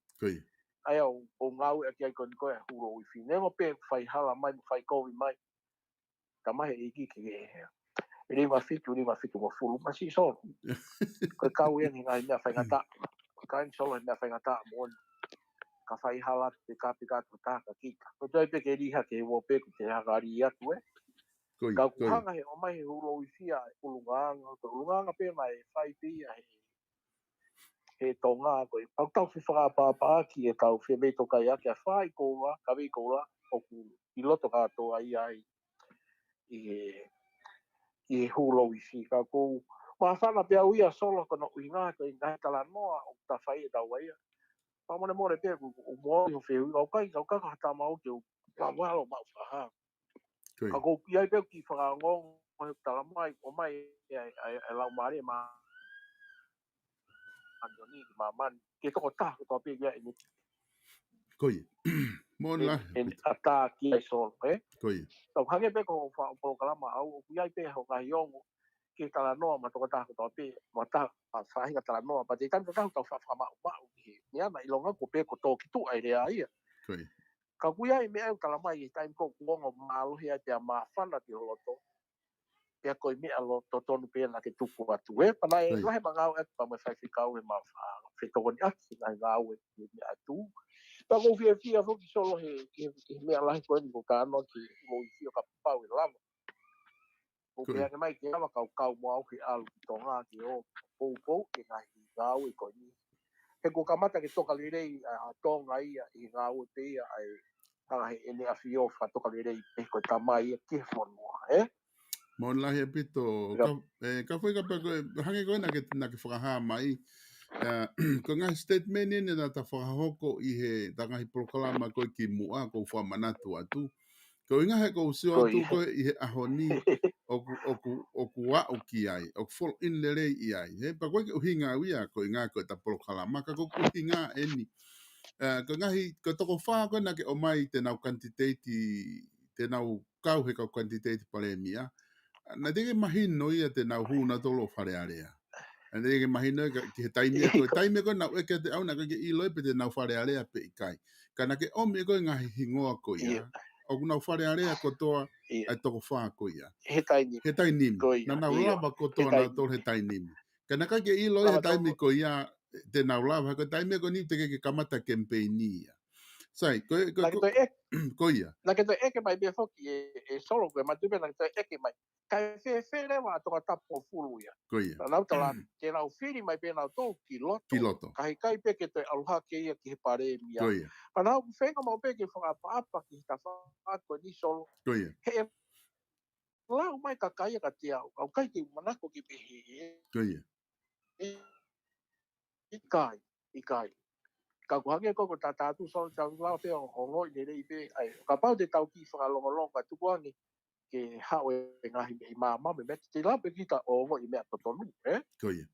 ʻA ia ʻoku, ʻoku ngāueʻaki ai ko eni ko e Hulu Ifi. Neongo pē fai hala mai, mo fai kovi mai. Ka mai he ʻEiki ke, ke, lima fitu, lima fitu mo fulu, masiʻi Solo. Ko e kau ia he ngaahi meʻa faingataʻa. Ka eni Solo he meʻa faingataʻa moʻoni. Ka fai hala, pika, pika, pika, ka kita. Ko e toe pē ke liha ke uo pē, ko e te haka li atu, ē? Ka ʻoku hanga he ʻomai he Houlouifi ʻa e ʻulungaanga, ko e ʻulungaanga pē naʻe fai pē ia he, he Tonga ko ē. Pea ʻoku tau fefakaʻapaʻapaʻaki ʻetau femei tokaiaki ʻa Fai Koula, Kavei Koula, ʻoku ʻi loto kātoa ia ai ʻi he, ʻi he Houlouifi. Ka ʻoku ou māfana pē au ia Solo ko hono ʻuhinga ko e ngaahi talanoa ʻoku ta fai ʻe taua ia. Pea molemole pē ʻoku, ʻoku moʻoni hoʻo fehuʻi, ʻoku ʻikai, ʻoku ʻikai ko ha tama au ke u vavalo maʻu fakahā. Ka ʻoku ʻi ai pē ʻeku kiʻi fakaongoongo he talamai, ʻomai ʻa e, ʻa e, ʻa e Laumālie Mā- Māʻoniʻoni ki māmani, ki he tokotaha kotoa pē ia ʻi he Ko ia. Moʻoni lahi, ʻe, ʻe ʻatā ki ai Solo, ē? Ko ia. Tau hangē pē ko e fa-, polokalama au, ʻoku ʻi ai pē hoʻo ngaahi ongo, ke talanoa mo e tokotaha kotoa pē, mo e taha, faʻahinga talanoa, pea te tau tau tau fa-, fakamaʻumaʻu ki he, ni ana ʻilonga ko pē ko tō ki tuʻa e lea ia. Ko ia. Ka ʻoku ʻi ai e meʻa ʻoku talamai he taimi ko ē ʻoku ongo mālohi ai pea māfana ki ho loto. Pea ko e meʻa lo totonu pē naʻa ke tuku atu ē. Pea naʻe lahi ʻema ngāueʻaki pea mo e faifekau he ma fa-, fetokoniʻaki ngaahi ngāue ki he meʻa atu. Pea ʻoku ou fiefia foki Solo he, he, he meʻa lahi ko eni ʻoku ou talanoa ki he Houlouifi ʻo kapau ʻe lava. ʻOku pehē ange mai ke lava kau kau mo au ke ʻalu ki Tonga ke ō poupou e ngaahi ngāue ko eni. He kuo kamata ke toka lelei ʻa Tonga ia ʻi he ngāue pē ia ʻa e hanga he ʻEne ʻAfio fakatoka lelei pē ko e tamai ia ki he fonua, ē? Moʻoni lahi ʻaupito, ka, ʻe, Kafoika, pea ko e, hangē ko ē naʻa ke, naʻa ke fakahā mai, ʻa, ko e ngaahi statement eni naʻa ta fakahoko ʻi he, ta ngaahi polokalama ko ē kimuʻa, ʻoku ou fakamanatu atu. Ko e ʻuhinga he ʻoku ou sio atu ko ē ʻi he ʻaho ni, ʻoku, ʻoku, ʻoku aʻu ki ai, ʻoku fall in lelei ʻi ai. He, pea ko e ʻuhinga ia, ko e ʻuhinga ko ʻeta polokalama, ka ko e ʻuhinga eni. ʻA, ko e ngaahi, ko e toko fā ko ē naʻa ke ʻomai te nau kanititeiti, te nau kau he kau kanititeiti palēmia. Naʻe teʻeki mahino ia te nau hū nautolu ʻo Fale Alea. Naʻe teʻeki mahino ia ka, ki he taimi ia ko ē, taimi ia ko ē naʻa ku ʻeke atu au naʻe ʻikai ke ʻilo ia pe te nau Fale Alea pe ʻikai. Ka naʻa ke ʻomi ʻe koe ngaahi hingoa ko ia. ʻOku nau Fale Alea kotoa ʻa e toko fā ko ia. He taimi. He taimi. Naʻa nau lava kotoa nautolu he taimi. Ka naʻe ʻikai ke ʻilo ia he taimi ko ia, te nau lava, ko e taimi ko eni teʻeki ke kamata kemipeini ia. Sai, ko e, ko e, ko ia. Naʻa ke toe ʻeke mai pē foki ʻe, ʻe Solo ko e matu pē naʻa ke toe ʻeke mai. Kae fēfē leva ʻa Tongatapu hongofulu ia. Ko ia. Naʻa nau tala, ke nau fili mai pē nautolu ki loto. Ki loto. Ka heʻikai pē ke toe ʻalu hake ia ki he palēmia. Ko ia. Ka naʻa ku feinga maʻu pē ke fakaʻapaʻapa ki he tafaʻaki ko eni Solo. Ko ia. He ʻe lau mai kakai ia kiate au, ʻoku ʻikai ke u manako ke pehē. Ko ia. ʻIkai, ʻikai. Ka ʻoku hangē ko e, ko e tatatu Solo, tau lau pē ʻo, ʻo ongoʻi lelei pē, ʻai, kapau te tau kiʻi fakalongolongo ka tuku ange ke haʻu e ngaahi meʻa ʻi māmani, meʻa te lau pē kita ʻo ongoʻi meʻa totonu, ē? Ko ia.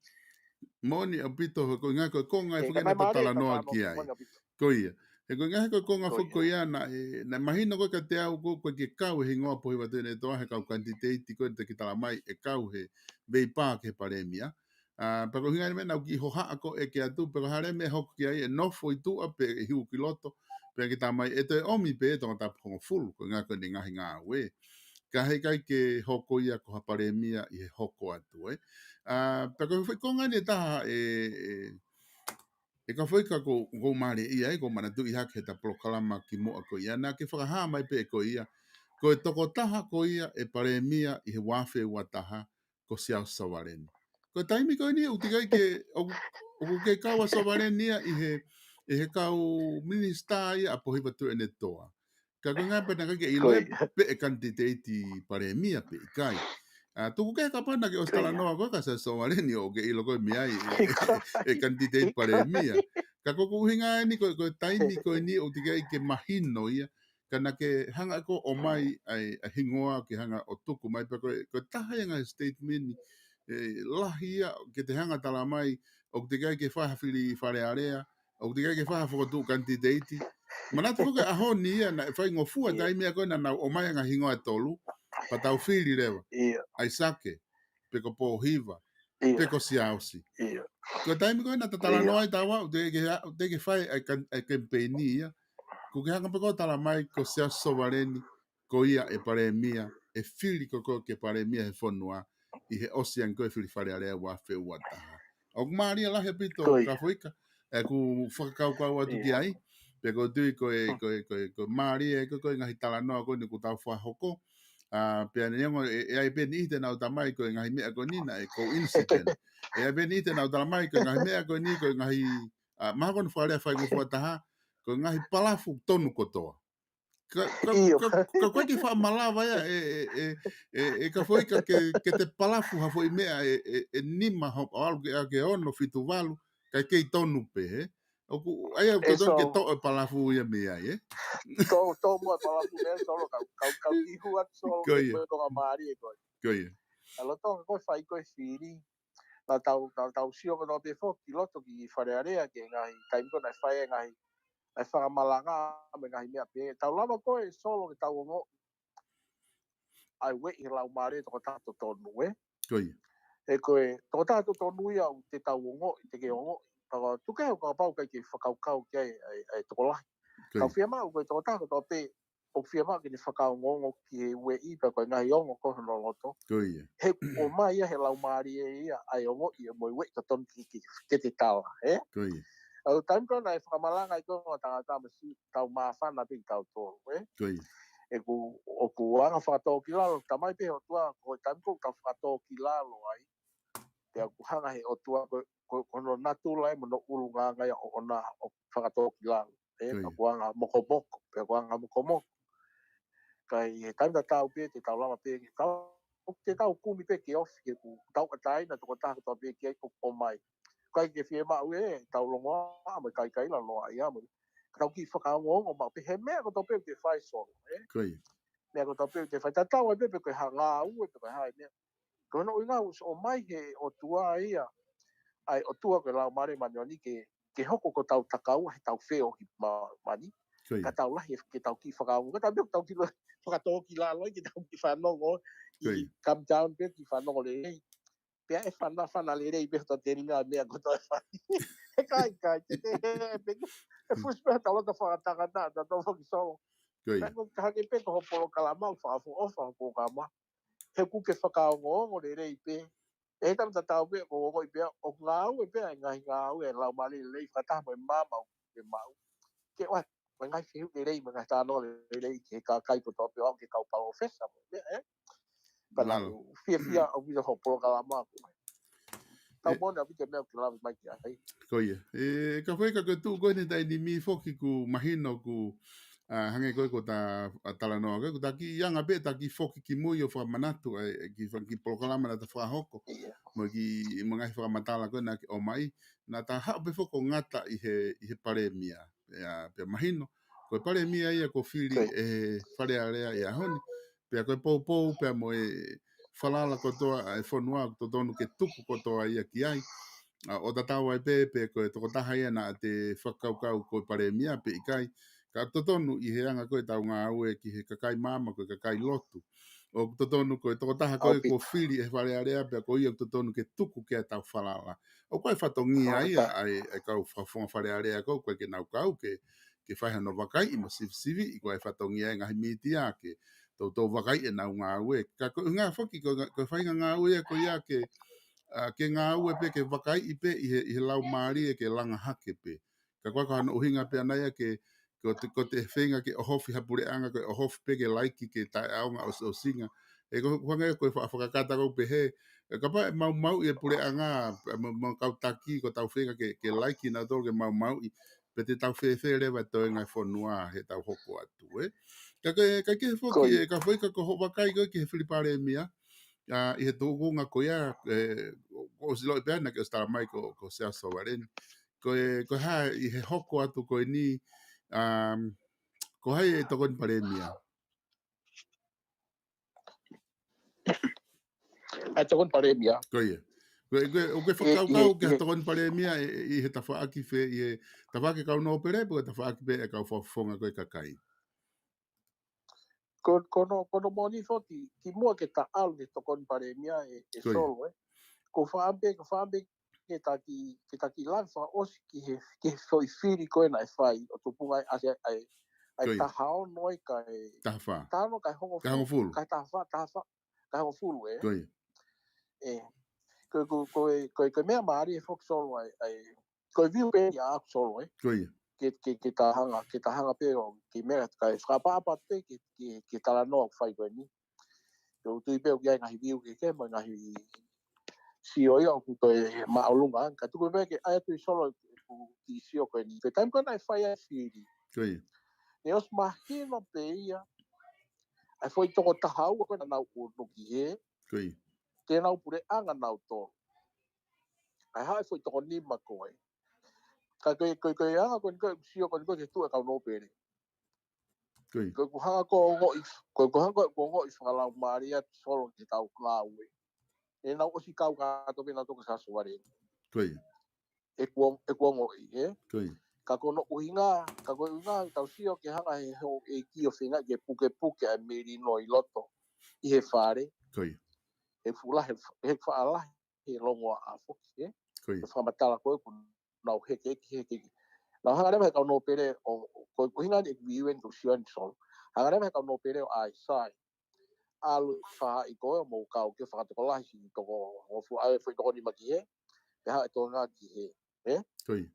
Moʻoni ʻaupito, ko e ʻuhinga ko e konga ʻe, ʻe, foki ka naʻe ta mālie talanoa ki ai. Moʻoni ʻaupito. Ko ia. He ko e ʻuhinga he ko e konga foki ko ia naʻe, naʻe mahino ko ē kiate au ko, ko e ke kau he hingoa Pohiva Tuʻiʻonetoa he kau kanititeiti ko ē te ke talamai ʻe kau he veipā ki he palēmia. ʻA, pea ko e ʻuhinga eni meʻa naʻa ku kiʻi hohaʻa ko ē ʻeke atu, pe ko e hā leva e meʻa hoko ki ai, ʻe nofo ʻi tuʻa pe ʻe hū ki loto, pea ke talamai ʻe toe ʻomi pē Tongatapu hongofulu, ko e ʻuhinga ko ʻene ngaahi ngāue. Ka heʻikai ke hoko ia ko ha palēmia ʻi he hoko atu, ē. ʻA, pea ko e foʻi konga eni ʻe taha ʻe, ʻe, ʻe Kafoika ʻoku, ʻoku ou mālieʻia ai, ʻoku ou manatuʻi hake heʻeta polokalama kimuʻa ko ia, naʻa ke fakahā mai pē ko ia, ko e tokotaha ko ia ʻe palēmia ʻi he ua afe ua taha, ko Siaosi Sovaleni. Ko e taimi ko eni ʻoku teʻeki ai ke, ʻoku, ʻoku ke kau ʻa Sovaleni ia ʻi he, ʻi he kau minisitā ia ʻa Pohiva Tuʻiʻonetoa. Ka ko e ʻuhinga pē naʻe ʻikai ke ʻilo ia pe ʻe kanititeiti palēmia pe ʻikai. ʻA, tuku kehe kapau naʻa ke ʻosi talanoa ko ē kia Siaosi Sovaleni ʻoku ke ʻilo ko ē mei ai ʻe, ʻe kanititeiti palēmia. Ka ko e ʻuhinga eni ko, ko e taimi ko eni ʻoku teʻeki ai ke mahino ia, ka naʻa ke hanga ko ē ʻo ʻomai ʻa e, ʻa e hingoa ke hanga ʻo tuku mai pea ko e, ko e taha ia ngaahi statement ʻe lahi ia ke te hanga talamai ʻoku teʻeki ai ke fai ha fili Fale Alea, ʻoku teʻeki ai ke fai ha fokotuʻu kanititeiti. Manatu foki ʻaho ni ia naʻe faingofua taimi ia ko ē naʻa nau ʻomai ngaahi hingoa ʻe tolu, pea tau fili leva. ʻAisake, pe ko Pohiva, pe ko Siaosi. Ko e taimi ko ē naʻa ta talanoa ai taua, ʻoku teʻeki ke, ʻoku teʻeki ke fai ʻa e kan-, ʻa e kemipeini ia. ʻOku ke hanga pē ko ē ʻo talamai ko Siaosi Sovaleni, ko ia ʻe palēmia, ʻe fili ko ē ke palēmia he fonua, ʻi he ʻosi ange ko ē fili Fale Alea ua afe ua taha. ʻOku mālie lahi ʻaupito Kafoika, ʻeku fakakaukau atu ki ai, pea ʻoku ou tui ko e, ko e, ko e, ko e mālie, ko e, ko e ngaahi talanoa ko eni ʻoku tau fakahoko. ʻA, pea neongo, ʻe, ʻe ʻi ai pē niʻihi te nau talamai ko e ngaahi meʻa ko eni naʻe coincidence. ʻE ʻi ai pē niʻihi te nau talamai ko e ngaahi meʻa ko eni, ko e ngaahi, ʻa, mahalo ko hono fakalea faingofua taha, ko e ngaahi palafu tonu kotoa. Ka, ka, ʻIo. ka, ka ko e kiʻi fakamalava ia, ʻe, ʻe, ʻe, ʻe, ʻe Kafoika ke, ke te palafu ha foʻi meʻa ʻe, ʻe, ʻe nima ho, ʻo aʻu ki he, ki he ono, fitu, valu, kae kei tonu pē, ē? ʻOku, ʻa ia, ʻe totonu ke Solo. toʻo e palafu ia mei ai, ē? Toʻo, toʻo muʻa e palafu mei ai, Solo, kau, kau, kau ihu atu, Solo, Ko ia. ko e konga mālie ko ē. Ko ia. ʻA e loto ko e fai ko e fili. Naʻa tau, naʻa tau sio ko ē pē foki ki loto ki Fale Alea ki he ngaahi taimi ko ē naʻe fai e ngaahi, ngaahi fakamalanga mo e ngaahi meʻa pē. Tau lava ko ē, Solo, ke tau ongoʻi ʻa e ueʻi he laumālie ʻo e tokotaha totonu, ē? Ko ia. He ko e tokotaha totonu ia ʻoku te tau ongoʻi, te ke ongoʻi. Pea ko e tuku kehe ʻoku kapau ʻikai ke fakakaukau ki ai ʻa e, ʻa e tokolahi. Ko ia. Tau fiemaʻu ko e tokotaha kotoa pē ʻoku fiemaʻu ke ne fakaongoongo ki he ueʻi pea ko e ngaahi ongo ko ē hono loto. Ko ia. He ʻoku ʻomai ia he laumālie ia ʻa e ongoʻi mo e ueʻi totonu ki, ki, ke te tala, ē? Ko ia. ʻA e taimi ko ē naʻe fakamalanga ai ko ē ʻa e tangata masi, tau māfana pē kitautolu, ē? Ko ia. ʻOku, ʻoku anga fakatōkilalo, talamai pē ʻe he ʻOtua, ko e taimi ko ē ʻoku tau fakatōkilalo ai, pea ʻoku hanga ʻe he ʻOtua ko, ko, ko hono natula ia mo hono ʻulungaanga ia ʻoʻona ʻo fakatōkilalo, ē? Ko ia. Pea ʻoku anga mokomoko, pea ʻoku anga mokomoko. Ka ʻi he taimi tatau pē te tau lava pē ke tau, te tau kumi pē ke ofi, he ʻoku tauʻatāina e tokotaha kotoa pē ki ai ʻoku ʻomai. ʻIkai ke fiemaʻu ʻe tau longoaʻa mo e kaikaila loa ia mo. Ka tau kiʻi fakaongoongo maʻu pē he meʻa kotoa pē ʻoku te fai, Solo, ē? Ko ia. Meʻa kotoa pē ʻoku te fai, tatau ai pē pe ko e hā e ngāue pe ko e hā e meʻa. Ko hono ʻuhinga ʻoku ʻomai he ʻOtua ia, ʻa e ʻOtua ko e Laumālie Māʻoniʻoni ke, ke hoko ko hotau takaua heʻetau feohi ma-, mani. Ko ia. Ka tau lahi ke tau kiʻi fakaongo, ka tau meʻa tau kiʻi lo-, fakatōkilalo ai ke tau kiʻi fanongo, Ko ia. kiʻi come down pē kiʻi fanongo lelei. Pea ʻe fanafana lelei pē hotau telinga meʻa kotoa ʻe fai. He ʻikai, ʻikai, te, te, he, he, he fusi pē hotau loto fakatangata, hotau loto foki, Solo. Ko ia. Ka ko e hangē pē ko hoʻo polokalama, ʻoku fakaʻofoʻofa hoʻo polokalama. He ʻoku ke fakaongoongo lelei pē. ʻE he taimi tatau pē, ʻoku ongoʻi pē, ʻoku ngāue pē ʻa e ngaahi ngāue ʻa e Laumālie Lelei fakataha mo e maama ʻoku ke maʻu. Ke ʻoatu, mo e ngaahi fehuʻi lelei, mo e ngaahi talanoa lelei ki he kakai kotoa pē, ʻo aʻu ki he kau palōfesa mo e meʻa, ē? Pea Mālō. naʻa ku fiefia ʻaupito hoʻo polokalama ko ē. Tau ʻE, moʻoni ʻaupito e meʻa ʻoku ke lave mai ki ai. Ko ia. ʻE, Kafoika, ko e tuʻu ko eni he taimi ni foki ʻoku mahino ʻoku, ʻa, hangē ko ē ko ʻeta, ʻa, talanoa ko ē, ʻoku ta kiʻi anga pē ʻeta kiʻi foki ki mui ʻo fakamanatu ʻa e, ʻa e kiʻi fa-, kiʻi polokalama naʻa ta fakahoko. ʻIo. Mo e kiʻi, mo e ngaahi fakamatala ko ē naʻa ke ʻomai. Naʻa ta haʻu pē foki ʻo ngata ʻi he, ʻi he Palēmia. Pea, pea mahino, ko e Palēmia ia kuo fili Ko ia. ʻe he Fale Alea ʻi he ʻaho ni. Pea ko e poupou, pea mo e falala kotoa ʻa e fonua, ʻoku totonu ke tuku kotoa ia ki ai. ʻA, ʻo tatau ai pē, pe ko e tokotaha ia naʻa te fakakaukau ko e Palēmia pe ʻikai. Ka ʻoku totonu ʻi he anga ko ē ʻetau ngāue ki he kakai maama, ko e kakai lotu. ʻOku totonu ko e tokotaha ko ē ʻAupito. kuo fili ʻe he Fale Alea, pea ko ia ʻoku totonu ke tuku ki ai ʻetau falala. ʻOku ʻi ai e fatongia ia ʻAupito. ʻa e, ʻa e kau fakafofonga Fale Alea ko ē, ʻoku ʻikai ke nau kau ke, ke fai hano vakaiʻi mo sivisiviʻi, ʻoku ʻi ai e fatongia ʻa e ngaahi mītia ke toutou vakaiʻi ʻenau ngāue. Ka ko e ʻuhinga foki, ko e ngā-, ko e faʻahinga ngāue ia ko ia ke, ʻa, ke ngāue pē, ke vakaiʻi pē ʻi he, ʻi he laumālie ke langa hake pē. Ka ko e, ko hono ʻuhinga pē ʻana ia ke, ko te, ko te feinga ke ʻohofi ha puleʻanga, ko e ʻohofi pē ke laiki, ke taʻeʻaonga ʻosiʻosinga. ʻE ko, ko e hangē ko e fa-, fakakata ko ē ʻoku pehē, ʻe kapau ʻe maumauʻi e puleʻanga, ʻe ma-, maʻu kau taki, ko ʻetau feinga ke, ke laiki kinautolu ke maumauʻi, pe te tau fēfē leva e toenga e fonua heʻetau hoko atu, ē? Ka ko e, ka ke foki, Ko ia. ʻe Kafoika, ko hoʻo vakai ko ē ki he fili Palēmia, ʻa, ʻi he tuʻunga ko ia, ʻe, ʻoku ou ʻosi ʻiloʻi pē ʻana ke ʻosi talamai ko, ko Siaosi Sovaleni. Ko e, ko e hā ʻi he hoko atu ko eni, um, ko hai ʻe tokoni Palēmia? ʻA e tokoni Palēmia. Ko ia. Ko e, ko e, ʻoku ke ʻE, ʻi he, fakakaukau ki ha ʻi he tokoni Palēmia ʻe, ʻi he tafaʻaki fē, ʻi he tafaʻaki kau nōpele, pe ko e tafaʻaki pē ʻa e kau fakafofonga ko ē kakai? Ko, ko hono, ko hono moʻoni foki, kimuʻa ke ta ʻalu ki he tokoni Palēmia ʻe, ʻe Ko ia. Solo, ē. ʻOku ou fakaʻamu pē, ʻoku ou fakaʻamu pē ke ta kiʻi, ke ta kiʻi lave fakaʻosi ki he, ki he foʻi fili ko ē naʻe fai ʻo tupunga ai ʻa e, ʻa e, ʻa e Ko ia. taha ono ē kae, Taha fā. taha ono kae hongofulu. Kae hongofulu. Kae taha fā, taha fā, kae hongofulu, ē. Ko ia. ʻE, ko, ko, ko e, ko e, ko e meʻa mālie foki, Solo, ʻa e, ʻa e, ko e view pē ia ʻaʻaku, Solo, ē. Ko ia. Ke, ke, ke ta hanga, ke ta hanga pē ʻo, ke meʻa, kae fakaʻapaʻapa pē ke, ke, ke talanoa ʻoku fai ko eni. Ke u tui pē ʻoku ʻi ai e ngaahi view kehekehe mo e ngaahi sio ia ʻoku toe māʻolunga. Ka tuku pē ke ʻai atu ʻi Solo ʻeku kiʻi sio ko eni. Ko e taimi ko ē naʻe fai ai e fili, Ko ia. ʻe ʻosi mahino pē ia ʻa e foʻi toko taha ua ko ē naʻa nau ʻunu ki hē, Ko ia. ke nau puleʻanga nautolu. ʻA e haʻu e foʻi toko nima ko ē. Ka ko e, ko e, ko e anga ko eni ko ē ʻeku sio ko eni ko ē ki he tuʻu e kau nōpele. Ko ia. Ko ʻeku hanga ko ē ʻo ongoʻi, ko ʻeku hanga ko ē ʻo ongoʻi fakalaumālie atu Solo ki he kau ngāue. ʻE nau ʻosi kau kātoa pē nautolu kia Sāsuvale. Ko ia. ʻEku, ʻeku ongoʻi, ē? Ko ia. Ka ko hono ʻuhinga, ka ko e ʻuhinga, tau sio ke hanga he houʻeiki ʻo feinga ke pukepuke ʻa e melino ʻi loto ʻi he fale. Ko ia. He fuʻu lahi, he faʻa lahi he longoaʻa foki, ē? Ko ia. He fakamatala ko ē ʻoku nau hekeheke, hekeheke. Nau hanga leva he kau nōpele ʻo, ko e ʻuhinga eni ʻeku view eni ʻeku sio eni Solo. Hanga leva he kau nōpele ʻo ʻai sai. ʻAlu faʻahi ko ē mo kau ke fakatokolahi siʻi toko, ʻo fuʻu ʻai foʻi toko nima ki hē. Pea haʻu e Tonga ki hē, ē? Ko ia.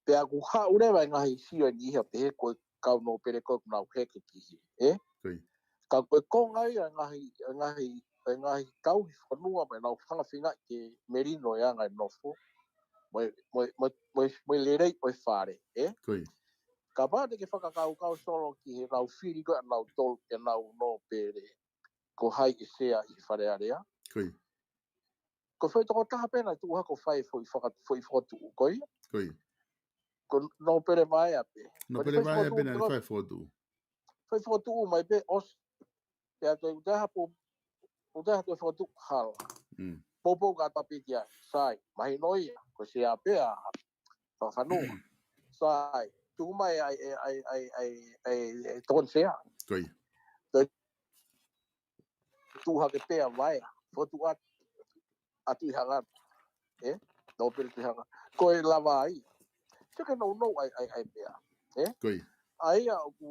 Pea ʻoku haʻu leva e ngaahi sio eni ia pehē ko e kau nōpele ko ē ʻoku nau heke ki hē, ē? Ko ia. Ka ko e konga ia e ngaahi, e ngaahi, e ngaahi tauhi fonua mo ʻenau fanga feinga ke melino e anga e nofo. Mo e, mo e, mo e, mo e, mo e lelei ʻo e fale, ē? Ko ia. Kapau te ke fakakaukau Solo ki heʻenau fili ko ē ʻanautolu ʻenau nōpele ko hai ʻe sea ʻi he Fale Alea. Ko ia. Ko e foʻi toko taha pē naʻe tuʻu hake ʻo fai e foʻi faka-, foʻi fokotuʻu ko ia. Ko ia. Ko Nōpele Vaea pē. Nōpele Vaea pē naʻe fai e fokotuʻu. Foʻi fokotuʻu mai pē ʻosi. Pea toe ʻuta hapo, ʻuta hapo fokotuʻu hala. Mm. Poupou kātoa pē ki ai. Sai, mahino ia. Ko e sea pē ʻa Fakafanua. Sai, tuku mai ai, ai, ai, ai, ai, ai, ai, tokoni sea. Ko ia. Tuʻu hake pē ʻa Vaea, fokotuʻu atu, ʻa Tuʻihangano, ē? Nōpele Tuʻihangano. Ko e lava ai. Sio ki he nounou ʻa e, ʻa e, ʻa e meʻa, ē? Ko ia. ʻA ia ʻoku,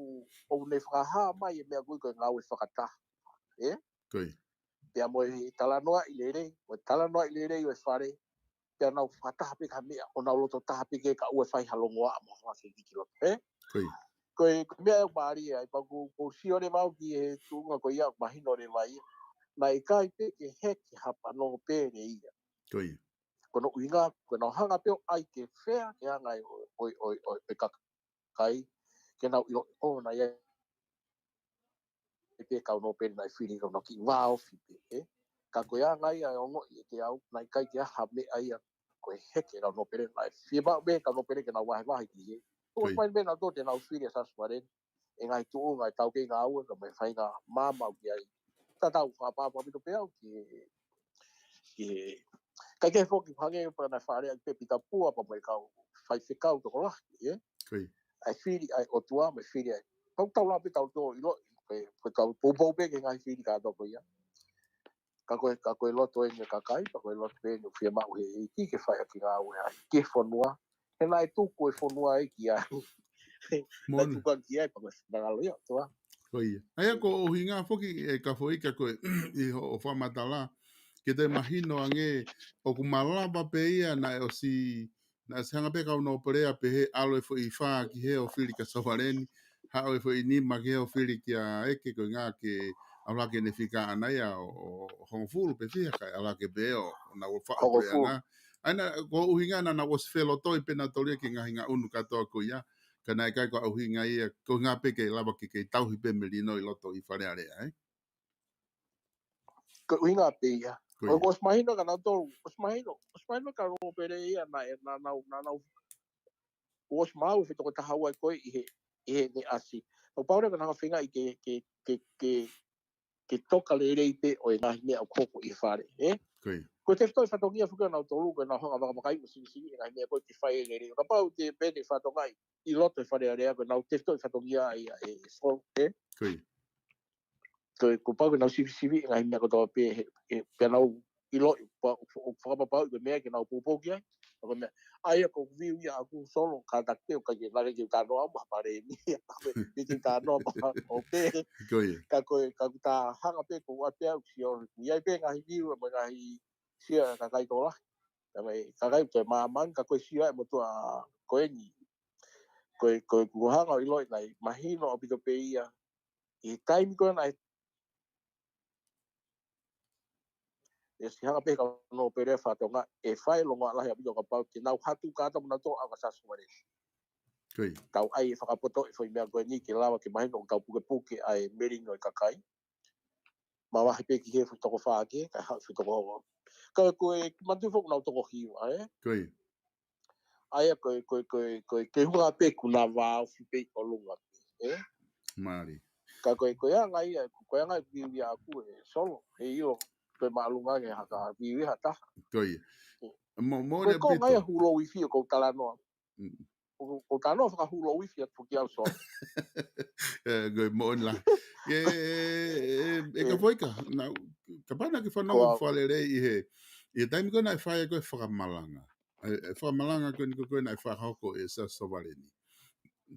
ʻoku ne fakahā mai e meʻa ko ē ko e ngāue fakataha, ē? Ko ia. Pea mo e talanoaʻi lelei, mo e talanoaʻi lelei ʻo e fale, pea nau fakataha pē ki ha meʻa, ʻo nau loto taha pē ke ka ʻoua ʻe fai ha longoaʻa mo ha fefiki ki loto, ē? Ko ia. Ko e, ko e meʻa ʻoku mālie ai, pea ʻoku, ʻoku ou sio leva au ki he tuʻunga ko ia, ʻoku mahino leva ia. Naʻe ʻikai pē ke heke ha pano pē ia. Ko ia. Ko hono ʻuhinga, ko ʻenau hanga pē ʻo ʻai ke fea, ke anga ʻo, ʻo, ʻo, ʻo, ʻo e kakai, ke nau ʻilo, ʻo, naʻe ʻi ai pē kau nōpele naʻe fili ka nau kiʻi vāofi pē, ē? Ka ko e anga ia ʻe ongoʻi ʻe au, naʻe ʻikai ke ʻi ai ha meʻa ia, ko e heke kau nōpele naʻe fiemaʻu pē kau nōpele ke nau vahevahe ki hē. Ko Ko e ia. fai pē nautolu te nau fili ʻa Sāsuvale, e ngaahi tuʻunga ʻe taukei ngāue, ka mo e faʻahinga maama ʻoku ʻi ai. Tatau fakapapau ʻaupito pē au ki he, ki he, ʻikai ke foki hangē pē naʻe fālea pē Pita Pua pea mo e kau faifekau tokolahi, ē? Ko ia. ʻA e fili ʻa e ʻOtua mo e fili ʻa e. Pau tau lava pē tautolu ʻo ʻiloʻi, ko e, ko e kau poupou pē ki he ngaahi fili kātoa ko ia. Ka ko e, ka ko e loto eni ʻa e kakai, ka ko e loto pē eni ʻoku fiemaʻu he ʻEiki ke fai ʻaki e ngāue ai ki he fonua. He naʻe tuku e fonua ē ki ai. Naʻe Moʻoni. tuku ange ki ai, pea ko e finangalo ia ʻOtua. Ko ia. ʻA ia ko e ʻuhinga foki e ka foʻi ka ko e ʻi hoʻo fakamatala, ke toe mahino ange ʻoku malava pē ia naʻe ʻosi, naʻe ʻosi hanga pē kau nōpele ʻo pehē ʻalu e foʻi fā ki hē ʻo fili kia Sovaleni, haʻu e foʻi nima ki hē ʻo fili kia ʻEke ko e ʻuhinga ke ʻalu hake ʻene fika ʻana ia ʻo, ʻo, ʻo hongofulu pe fiha kae ʻalu hake pē ʻo, ʻo nau faʻa Hongofulu. puleʻanga. ʻA ia naʻe, ko e ʻuhinga naʻa nau ʻosi felotoi pē nautolu ia ki he ngaahi ngaʻunu kātoa ko ia, ka naʻe ʻikai ko e ʻuhinga ia, ko e ʻuhinga pē ke lava ke, ke tauhi pē melino ʻi loto ʻi Fale Alea, ē? Ko e ʻuhinga pē ia. Ko ʻOku ia. ʻosi mahino kia nautolu, ʻosi mahino, ʻosi mahino kia nōpele ia naʻe, naʻa nau, naʻa nau, ʻosi maʻu e foʻi toko taha ua ko ē ʻi he, ʻi heʻene ʻasi. ʻOku pau leva ke nau feinga ke, ke, ke, ke, ke toka lelei pē ʻo e ngaahi meʻa ʻoku hoko ʻi he fale, ē? Ko ia. Ko e tefitoʻi fatongia foki ʻanautolu, ko ʻenau hanga ʻo vakavakaiʻi mo sivisiviʻi e ngaahi meʻa ko ē ke fai lelei. Kapau te pehē te fatongia ʻi loto he Fale Alea, ko ʻenau tefitoʻi fatongia ia ē, Solo, ē? Ko ia. Ko e, kuo pau ke nau sivisiviʻi e ngaahi meʻa kotoa pē, he, he, pea nau ʻiloʻi, pa-, ʻo, ʻo fakapapauʻi ko e meʻa ke nau poupou ki ai. Ko e meʻa, ʻa ia ko e view ia ʻaʻaku Solo, kātaki pē ʻoku ʻikai ke lava ke u talanoa mo ha palēmia, pe te u talanoa mo ha ʻo pē. Ko ia. Ka ko e, ka ʻoku ta hanga pē ko ʻeku ʻai pē au sio, ʻoku ʻi ai pē ngaahi view, mo e ngaahi sio ʻa e kakai tokolahi. Ka mai, kakai ʻoku toe māmani, ka ko e sio ʻa e motuʻa ko eni. Ko e, ko e, kuo hanga ʻo ʻiloʻi naʻe mahino ʻaupito pē ia. ʻI he taimi ko ē naʻe ʻE siʻi hanga pē ka no pere fatonga e fai longoaʻa lahi ʻaupito kapau ke nau hatu kātoa mo nau tō ʻa ka Siaosi Sovaleni. Tau ʻai e fakapoto e foʻi meʻa ko eni ke lava ke mahino ʻoku tau pukepuke ʻa e melino e kakai. Mavahe pē ki he foʻi toko fā ke, ka ha foʻi toko hoko. Ka ko e manatu foki nau toko hiva, ē? ʻA ia ko e, ko e, ko e, ko e, ke hunga pē ku na vā ofi pē ʻi ʻolunga pē, ē? Ka ko e, ko e anga ia, ko e anga ia ʻoku ʻi ai ʻaku e Solo, he ʻilo, ko e māʻolunga nge haka vivi ha taha. Ko ia. Mo, mo Ko e le ko pito. ngai a hulou ifi ʻoku ou talanoa. Mm. ʻOku, ʻoku ou talanoa fakahulou ifi atu ki au Solo. Eh, ko e moʻoni la. E, e, e, e ka Ē. foika, na, kapau naʻa ke fanongo Ko au. fakalelei ʻi he, ʻi he taimi ko ē naʻe fai ko e fakamalanga. E, e fakamalanga ko eni ko ē naʻe fakahoko ʻe Siaosi Sovaleni.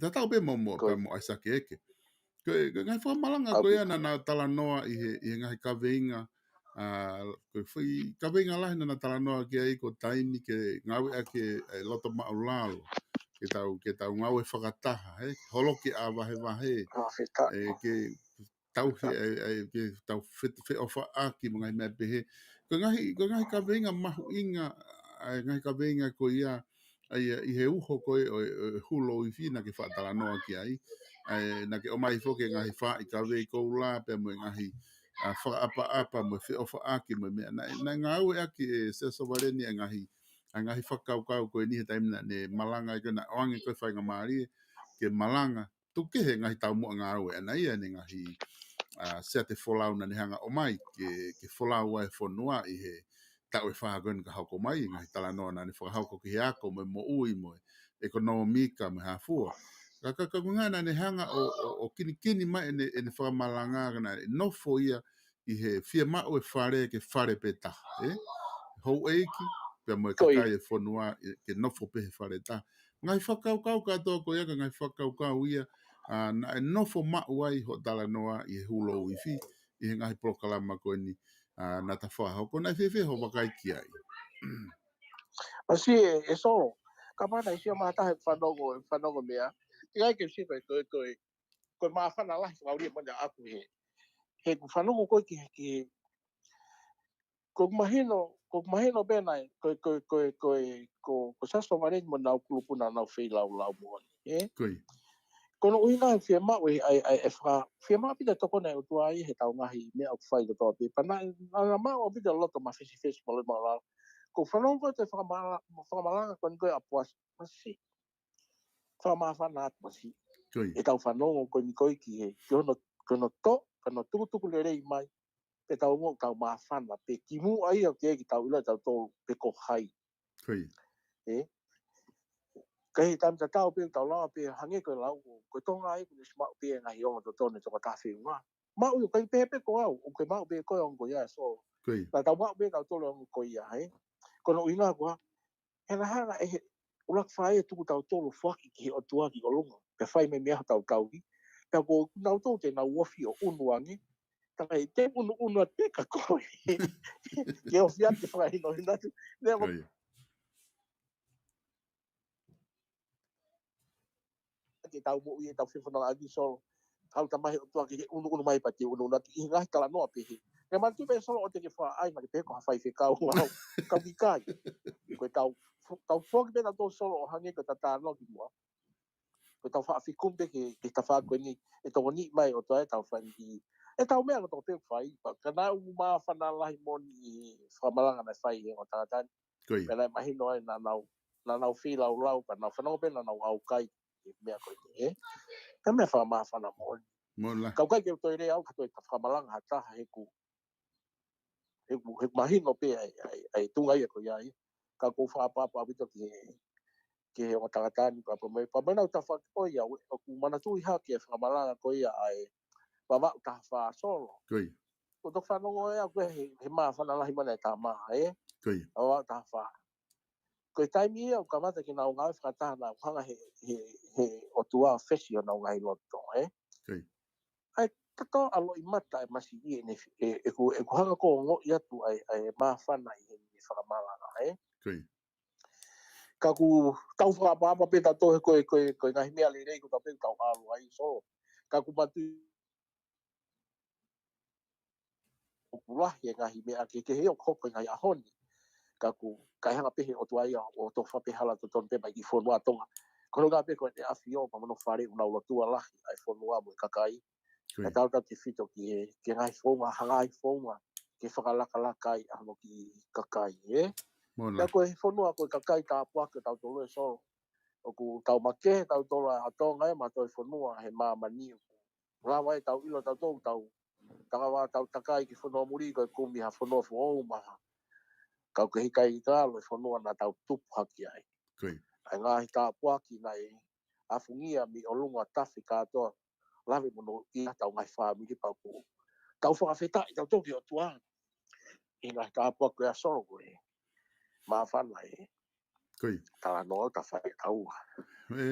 Tatau pē mo, mo, Ko pea ia. mo ʻAisake Eke. Ko e, ko e ngaahi fakamalanga Au ko pē. ia naʻa na talanoa ʻi he, ʻi he ngaahi kaveinga, a, ko e foʻi kaveinga lahi naʻa na talanoa ki ai ko e taimi ke ngāueʻaki e loto maʻulalo. Ke tau, ke tau ngāue fakataha, ē? Holoki ʻa vahevahe. Ka feta. E, ke tau he, e, e, ke tau fe-, feʻofaʻaki mo e ngaahi meʻa pehē. Ko e ngaahi, ko e ngaahi kaveinga mahuʻinga, ʻa e ngaahi kaveinga ko ia, ʻa ia ʻi he uho ko ē ʻo e, ʻo e hulou ifi naʻa ke faʻa talanoa ki ai. ʻA ia naʻa ke ʻomai foki e ngaahi faʻi kavei koula, pea mo e ngaahi, a, fakaʻapaʻapa, mo e feʻofaʻaki, mo e meʻa. Naʻe, naʻe ngāueʻaki ʻe Siaosi Sovaleni e ngaahi, ʻa e ngaahi fakakaukau ko eni he taimi naʻa ne malanga ai ko ē naʻe ʻoange ko e faingamālie ke malanga. Tuku kehe e ngaahi taumuʻa ngāue ʻana ia ʻene ngaahi, a, siate folau naʻa ne hanga ʻomai ke, ke folau ai e fonua ʻi he taʻu ʻe fā ko eni ka hoko mai, e ngaahi talanoa naʻa ne fakahoko ki he ako mo e moʻui mo e ʻekonōmika mo e hā fua. Ka, ka, ka ko e ʻuhinga naʻa ne hanga ʻo, ʻo, ʻo kinikini mai ʻene, ʻene fakamalanga ka naʻe nofo ia ʻi he fiemaʻu e fale ke fale pē taha, ē? Houʻeiki, pea mo e Ko ia. kakai e fonua, ē, ke nofo pē he fale taha. Ngaahi fakakaukau kātoa ko ia, ka ngaahi fakakaukau ia, a, naʻe nofo maʻu ai hoʻo talanoa ʻi he hulou ifi, ʻi he ngaahi polokalama ko eni, a, naʻa ta fakahoko, naʻe fēfē hoʻo vakai ki ai? Masi e, e Solo, kapau naʻe ʻi ai ha taha ʻe fanongo, ʻe fanongo meʻa. Te ai ke si ko e, ko e, ko e, ko e māfana lahi fakaʻulia mo ʻaku he. He ʻoku fanongo ko ē ki, ki, ʻoku mahino, ʻoku mahino pē naʻe, ko, ko, ko, ko, ko, ko Siaosi Sovaleni mo ʻenau kulupu naʻa nau feilaulau moʻoni, ē? Ko ia. Ko hono ʻuhinga fiemaʻu e, ʻa e, ʻa e, ʻa e faka-, fiemaʻu ʻaupito e tokoni ʻa e ʻOtua ʻi heʻetau ngaahi meʻa ʻoku fai kotoa pē. Pea naʻe, naʻa na maʻu ʻaupito e loto mafesifesi mo e loto maʻulalo. ʻOku ou fanongo ko ē ki he fakamala-, mo e fakamalanga ko eni ko ē ʻa Poasi, masi. Fakamāfana atu masi. Ko ia. ʻEtau fanongo ko eni ko ē ki he, ki hono, ki hono tō, ki hono tukutuku lelei mai. Pea tau mo, tau māfana, pea kimuʻa ia ke, ke tau ʻilo ʻe tautolu pe ko hai. Ko ia. Ē? Ka he taimi tatau pē, tau lava pē, hangē ko e lau, ko Tonga ai, ʻoku ne ʻosi maʻu pē e ngaahi ongo totonu ʻe toko taha feʻunga. Maʻu ʻio, ʻikai pē pē ko au, ʻoku ke maʻu pē ko e ongo ia, so. Ko ia. Naʻa tau maʻu pē tautolu e ongo ko ia, ē? Ko hono ʻuhinga ko e hā, he naʻe hanga ʻe he ʻuluaki faʻē ʻo tuku tautolu foaki ki he ʻOtua ki ʻolunga. Pea fai mai meʻa hotau tauhi. Pea ko nautolu te nau ofi ʻo ʻunu ange. Takai te ʻunuʻunu atu pē ka koe. Ke ofi atu ke fakahinohino atu. Meʻa ko Ko ia. ke tau moʻui ʻetau fefononga ʻaki Solo. Kau tamai he ʻOtua ke ʻunuʻunu mai pea te ʻunuʻunu atu ʻi he ngaahi talanoa pehē. Ke manatu pē Solo ʻoua te ke fakaʻai naʻa ke pehē ko ha faifekau au. Kau ki kai. Ko e tau, tau foki pē tautolu Solo ʻo hangē ko e ta talanoa ki muʻa. Ko e tau faʻa fekumi pē ke, ke ta faʻa ko eni, ʻe tokoniʻi mai ʻOtua ʻetau fanga kiʻi. ʻEtau meʻa ko e toko pē fai, pea ka naʻa ku māfana lahi moʻoni ʻi he fakamalanga naʻe fai ʻe he ongo tangata ni. Ko ia. Pea naʻe mahino ai naʻa nau, naʻa nau feilaulau, pea nau fanongo pē naʻa nau ʻaukai, e meʻa ko eni, ē? Ka meʻa fakamāfana moʻoni. Moʻoni la. Ka ʻoku ʻikai ke u toe lea au, ka toe ta fakamalanga ha taha he ʻoku, he ʻoku, he ʻoku mahino pē ʻa e, ʻa e, ʻa e tuʻunga ia ko ia, ē? Ka ʻoku ou fakaʻapaʻapa ʻaupito ki he, ki he ongo tangata ni, pea pea mai, pea mai nau tafaʻaki ko ia, ʻoku manatuʻi hake e fakamalanga ko ia ʻa e Vavaʻu taha fā Solo. Ko ia. ʻOku ou toki fanongo ʻe au ko ē he, he māfana lahi mana e tama, ē? Ko ia. Vavaʻu taha fā. Ko e taimi ia ʻoku kamata ke nau ngāue fakataha naʻa ku hanga he, he, he ʻOtua ʻo fesi honau ngaahi loto, ē? Ko ia. ʻAi, tato ʻa loʻimata e masi ʻi heʻene, ʻe, ʻeku, ʻeku hanga ko ē ʻo ongoʻi atu ʻa e, ʻa e māfana ʻi heʻene fakamalanga, ē? Ko ia. Ka ʻoku tau fakaʻapaʻapa pē tautolu he ko e, ko e, ko e ngaahi meʻa lelei ko ē tau pē tau ʻalu ai Solo. Ka ʻoku matu ʻoku lahi e ngaahi meʻa kehekehe ʻoku hoko he ngaahi ʻaho ni. Ka ʻoku ʻikai hanga pē he ʻOtua ia ʻo tofa pē hala totonu pē mai ki fonua Tonga. Ko e ʻuhinga pē ko e ʻafio pea mo hono fale ʻoku nau lotua lahi ʻa e fonua mo e kakai. Ko ia. Ka tau tau tefito ki he, ki he ngaahi founga, ha ngaahi founga ke fakalakalaka ai ʻa hono kiʻi kakai, ē? Mona. Ka ko e fonua ko e kakai tāpuaki ʻo tautolu ē Solo. ʻOku tau makehe tautolu ʻa Tonga ē maʻa e fonua he māmani ʻoku lava ʻetau ʻilo tautolu tau takava tau takai ki fonua muli ko e kumi ha fonua foʻou maha. Kau ke hikai talo e fonua naʻa tau tupu hake ai. Ko ia. ʻA e ngaahi tāpuaki naʻe afungia mei ʻolunga tafe kātoa lave mo hono ʻia tau ngaahi fāmili pea ʻoku tau fakafetaʻi tautolu ki he ʻOtua. ʻI he ngaahi tāpuaki ko ia Solo ko e māfana ē. Ko ia. Talanoa ʻo ta fai taua. E,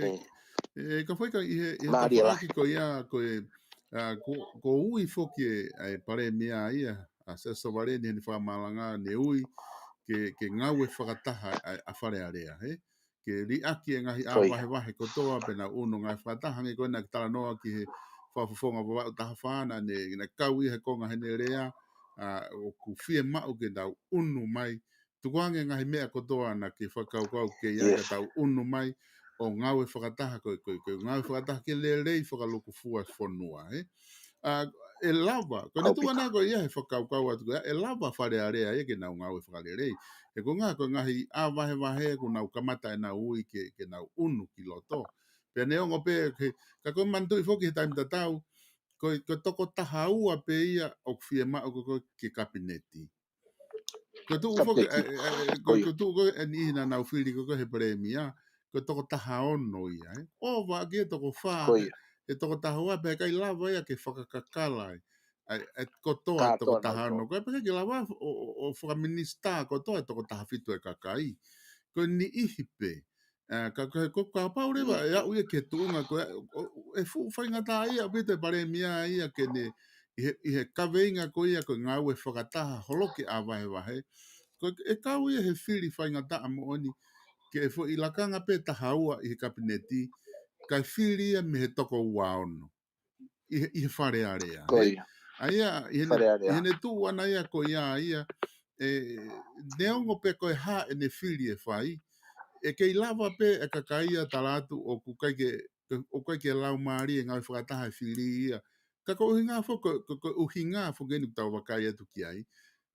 e, e, ka fai ka ʻi he, ʻi he tafaʻaki ko ia, ko e, a, ko, ko ui foki e, ʻa e palēmia ia, ʻa Siaosi Sovaleni he ne fakamalanga ne ui, ke, ke ngāue fakataha ʻa, ʻa Fale Alea, he? Ke liʻaki e ngaahi ʻā vahevahe kotoa pea nau ʻunu ngāue fakataha, hangē ko ena ke talanoa ki he fakafofonga Vavaʻu taha fā naʻa ne, naʻe kau ia he konga he ne lea, a, ʻoku fiemaʻu ke nau ʻunu mai, tukuange ngaahi meʻa kotoa naʻa ke fakakaukau ke ia ka tau ʻunu mai ʻo ngāue fakataha ko e, ko e, ko e ngāue fakataha ke lelei fakalukufua fonua, ē? A, ʻe lava, ko e ne tuʻu ana ko ia he fakakaukau atu ko ia, ʻe lava Fale Alea ia ke nau ngāue fakalelei. He ko e ngaahi, ko e ngaahi ʻā vahevahe ʻoku nau kamata ʻenau ui ke, ke nau ʻunu ki loto. Pea neongo pē, ke, ka ko e manatuʻi foki he taimi tatau, ko e, ko e toko taha ua pē ia ʻoku fiemaʻu ko, ko e ke kapineti. Ko e tuʻu foki, e, e, e, ko, ko e tuʻu ko e niʻihi naʻa nau fili ko, ko he palēmia, ko e toko taha ono ia, ē? ʻOku ʻi ai e toko fā, e toko taha ua, pea ʻikai lava ia ke fakakakala ai, ʻa e, ʻa e kotoa e toko taha ono. Ko e pehē ke lava ʻo, ʻo, ʻo fakaminisitā kotoa e toko taha fitu e kakai. Ko e niʻihi pē, ʻa, ka, ka, ko, kapau leva, ʻe aʻu ia ki he tuʻunga ko e, ʻo, ʻo, ʻe fuʻu faingataʻaʻia ʻaupito e palēmia ia ke ne, ʻi he, ʻi he kaveinga ko ia ko e ngāue fakataha holo ke ʻā vahevahe. Ko e, ʻe kau ia he fili faingataʻa moʻoni, ke foʻi lakanga pē taha ua ʻi he kapineti, kae fili ia mei he toko ua ono. ʻI he, ʻi he Fale Alea, ē? ʻA ia, ʻi he ne, ʻi he ne tuʻu ana ia ko ia ia, e, neongo pē ko e hā ʻene fili ʻe fai, ʻe kei lava pē e kakai ia tala atu ʻoku ʻikai ke, ʻoku ʻikai ke laumālie e ngāue fakataha e fili ia. Ka ko e ʻuhinga foki, ko, ko, ko e ʻuhinga foki eni ʻoku tau vakai atu ki ai.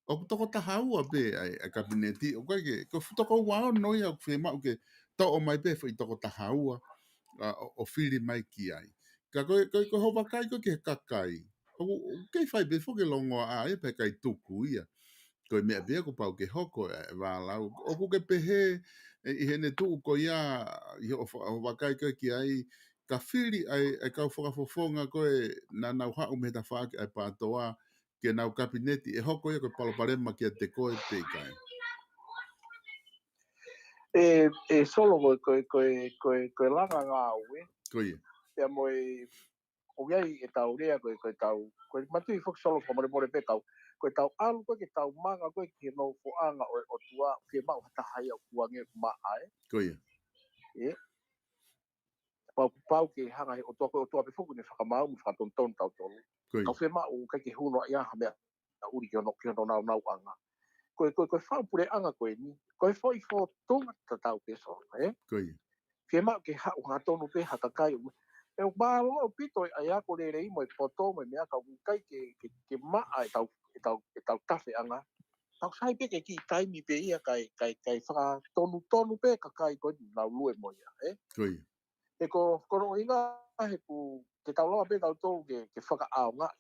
ʻOku toko taha ua pē ʻa e, ʻa e kapineti, ʻoku ʻikai ke, ko e fu-, toko ua ono ia ʻoku fiemaʻu ke toʻo mai pē foʻi toko taha ua, a, ʻo, ʻo fili mai ki ai. Ka ko e, ko e, ko e hoʻo vakai ko ē ki he kakai. ʻOku, ʻoku kei fai pē foki e longoaʻa ia pea ʻikai tuku ia. Ko e meʻa pē ia kuo pau ke hoko e, e vālau. ʻOku ke pehē, e, ʻi he ne tuʻu ko ia, ʻi hoʻo fa-, hoʻo vakai ko ē ki ai, ka fili ʻa e, ʻa e kau fakafofonga ko ē naʻa nau haʻu mei he tafaʻaki ʻa e PATOA, ke nau kapineti, ʻe hoko ia ko e palopalema kiate koe pe ʻikai? E, e Solo ko e, ko e, ko e, ko e, ko e langa ngāue. Ko ia. Pea mo e, ʻoku ʻi ai e tau lea ko e, ko e tau, ko e manatuʻi foki Solo fakamolemole pē kau. Ko e tau ʻalu ko ē ke tau manga ko ē ki he nofoʻanga ʻo e ʻOtua, ke maʻu ha taha ia ʻoku ange maʻa, ē? Ko ia. Ē? Pau, pau ke hanga he ʻOtua, ko e ʻOtua pē foki ne fakamaau mo fakatonutonu tautolu. Ko ia. Tau fiemaʻu ʻikai ke hū noa ia ha meʻa ʻuli ki hono, ki hono naunauʻanga. Ko e, ko e, ko e fakapuleʻanga ko eni, ko e foʻi fōtunga tatau pē Solo, ē? Ko ia. Fiemaʻu ke haʻu hangatonu pē ha kakai. ʻE mālō ʻaupito e ʻai ako lelei mo e poto mo e meʻa ka ʻoku ʻikai ke, ke, ke maʻa e tau, e tau, e tau tafeʻanga. Tau sai pē ke kiʻi taimi pē ia kae, kae, kae fakatonutonu pē kakai ko eni nau lue mo ia, ē? Ko ia. He ko, ko hono ʻuhinga he ʻoku, ke tau lava pē tautolu ke, ke fakaʻaongaʻi.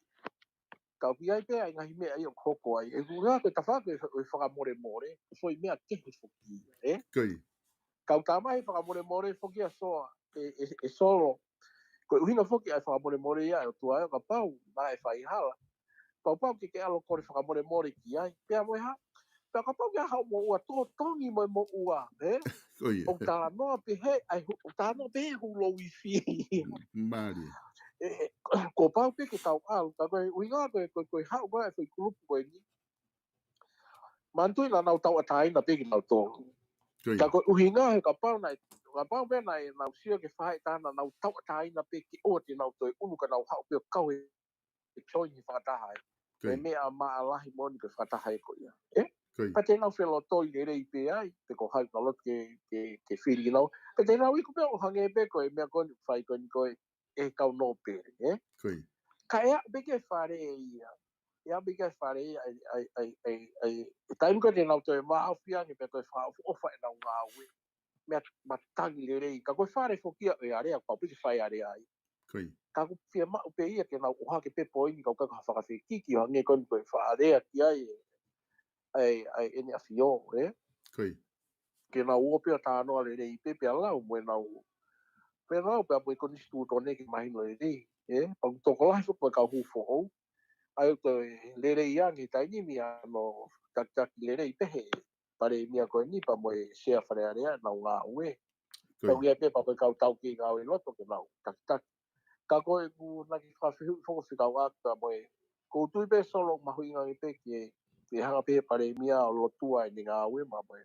Ka ʻoku ʻi ai pē ʻa e ngaahi meʻa ia ʻoku hoko ai. ʻE ʻuhinga ko e tafaʻaki ʻo e, ʻo e fakamolemole, ko e foʻi meʻa kehe foki ia, ē? Ko ia. Kau tā mai he fakamolemole foki ʻa Soa, e, e, e Solo. Ko e ʻuhinga foki ʻa e fakamolemole ia ʻa e ʻOtua ē, kapau naʻe fai hala. Pau pau ke ke ʻalu ʻo kole fakamolemole ki ai. Pea mo e hā? Pea kapau ke ʻalu ʻo moʻua totongi mo e moʻua, ē? Ko ia. ʻOku talanoa pē he, ʻai hu-, ʻoku talanoa pē he hulou ifi. Mālie. E, e, kuo pau pē ke tau ʻalu, ka ko e ʻuhinga ko e, ko e, ko e haʻu ko ē ʻa e foʻi kulupu ko eni. Manatuʻi naʻa nau tauʻatāina pē kinautolu. Ko ia. Ka ko e ʻuhinga he kapau naʻe, kapau pē naʻe nau sio ki he faʻahi tā naʻa nau tauʻatāina pē ke ʻoua te nau toe ʻunu ka nau haʻu pē ʻo kau he, he join he fakataha ai. Ko ia. Ko e meʻa maʻalahi moʻoni ko e fakataha ē ko ia. Ē? Ko ia. Pea te nau felotoi lelei pē ai, pe ko hai ka loto ke, ke, ke fili kinaua. Pea te nau iku pē ʻo hangē pē ko e meʻa ko eni fai ko eni ko e, ʻe he kau nōpele, ē? Ko ia. Ka ʻe aʻu pē ki he fale ia. ʻE aʻu pē ki he fale ia, ʻai, ʻai, ʻai, ʻai, ʻai, ʻe taimi ko ē te nau toe vāofi ange pē ko e fakaʻofoʻofa ʻenau ngāue. Meʻa matangi lelei, ka ko e fale foki ia ʻo e alea, pau pē ke fai alea ai. Ko ia. Ka ʻoku fiemaʻu pē ia ke nau ʻohake pē poini, ka ʻoku ʻikai ko ha fakafekiki, ʻo hangē ko eni ko e faʻa alea ki ai, ʻai, ʻai, ʻEne ʻAfio, ē? Ko ia. Ke nau ō pē ʻo talanoa lelei pē, pea lau mo ʻenau, pea lau pea mo e konisitūtone ke mahino lelei, ē? Pea ʻoku tokolahi foki mo e kau hū foʻou, ʻai ʻo toe lelei ange he taimi ni ʻa hono takitaki lelei pē he Palēmia ko eni pea mo e Sea Fale Alea ʻenau ngāue. Ko ia. Tau ia pē pea mo e kau taukei ngāue loto ke nau takitaki. Ka ko e ʻoku na ke fakafehuʻi foki fekauʻaki pea mo e, ʻoku ou tui pē Solo ʻoku mahuʻinga ange pē ke, ke hanga pē he Palēmia ʻo lotua ʻene ngāue mo e,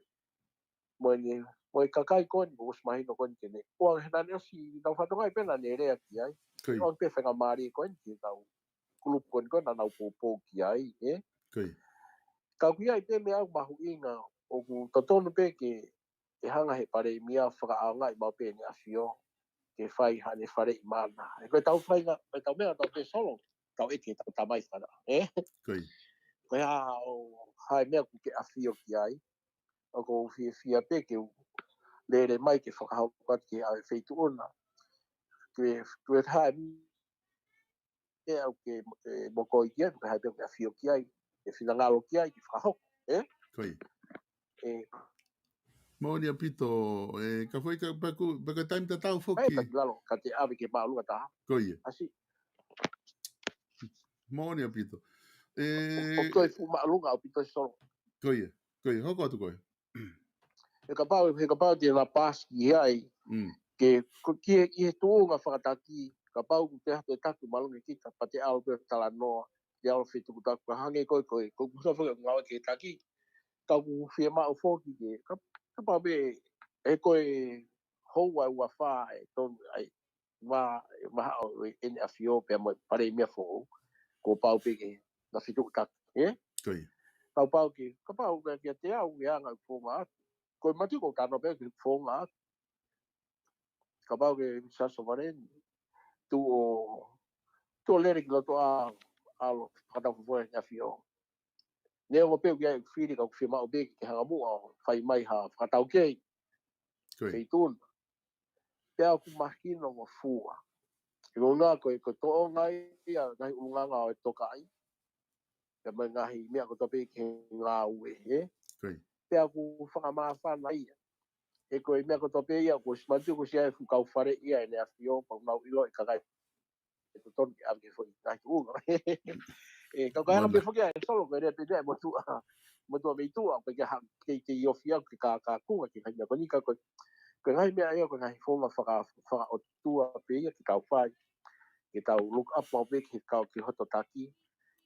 mo e, mo e kakai ko eni, ʻoku ʻosi mahino ko eni ke ne. ʻOange he naʻa ne ʻosi nau fatongia pē naʻa ne lea ki ai. Ko ia. ʻOange pē faingamālie ko eni ke nau kulupu ko eni ko ē naʻa nau poupou ki ai, ē? Ko ia. Ka ʻoku ʻi ai pē meʻa ʻoku mahuʻinga, ʻoku totonu pē ke, ke hanga he Palēmia fakaʻaongaʻi maʻu pē ʻEne ʻAfio, ke fai haʻane faleʻi mana. Ē, ko e tau fai nga, ko e tau meʻa tau pē Solo, tau ʻeke tau tamai fana, ē? Ko ia. Ko e hā ʻo, hā e meʻa ʻoku ke ʻafio ki ai, ʻoku ou fiefia pē ke u lele mai ke fakahoko atu ki he ʻave feituʻu na. Ke, ke hā e meʻa ʻoku ke, e, mokoi ki ai, ke hā e meʻa ʻoku ke ʻafio ki ai, ke finangalo ki ai, ke fakahoko, ē? Ko ia. Ē. Moʻoni ʻaupito, ē, ka foʻi ka, pea ʻoku, pea ko e taimi tatau foki. Ē, ka lalo, ka te ʻave ke māʻolunga taha. Ko ia. ʻAsi. Moʻoni ʻaupito. Ē, ʻoku toe fuʻu māʻolunga ʻaupito Solo. Ko ia, ko ia, hoko atu koe. He kapau, he kapau te na pasi ki ai, Mm. ke, ko, ki he, ki he tuʻunga fakataki, kapau ʻoku te hake taki māʻolunga kita, pea te ʻalu pē talanoa, te ʻalu fetuku taku, ka hangē ko e, ko e, ko e kusa foki ngāue ke taki, ka ʻoku fiemaʻu foki ke, ka, kapau pē, ē ko e houa ʻe uofā ʻe tonu, ʻai, ma, ma haʻo ʻEne ʻAfio pea mo e Palēmia foʻou, kuo pau pē ke na fetuʻutaki, ē? Ko ia. Kapau ke, kapau ke, ke te au ke anga ʻeku founga atu. Ko e matu ko tano pē ke founga atu. Kapau ke Siaosi Sovaleni, tuʻu ʻo, tuʻu ʻo lele ki loto ʻa, ʻa lo, fakatau fufua ʻEne ʻAfio. Neongo pē ʻoku ʻi ai ʻeku fili ka ʻoku fiemaʻu pē ke hanga muʻa ʻo fai mai ha fakataukei. Ko ia. Feituʻu na. Pea ʻoku mahino mo fua. He ko e ʻuhinga ko e, ko e toʻonga ia, ngaahi ʻulungaanga ʻo e tokaʻi. Pea mo e ngaahi meʻa kotoa pē ki he ngāue, ē? Ko ia. Pea ʻoku fakamāfana ia. He ko e meʻa kotoa pē ia, ʻoku ʻosi manatu ʻoku ʻosi ʻi ai e fuʻu kau faleʻi ʻa ʻEne ʻAfio, pea ʻoku nau ʻilo e kakai ʻe totonu ke ʻave ki he foʻi ngaahi tuʻunga. Ē, ka ʻoku ʻi ai Moʻoni. Pē foki ʻa e Solo, ko e lea pē meʻa ʻa e motuʻa, motuʻa mei tuʻa, ʻoku ʻikai ke ha, ke te ʻi ofi au ke ka, ka kunga ke kai meʻa ko eni ka ko e, ko e ngaahi meʻa ia, ko e ngaahi founga faka, fakaʻotua pē ia ke tau fai, ke tau look up maʻu pē ke kau ki hoto taki,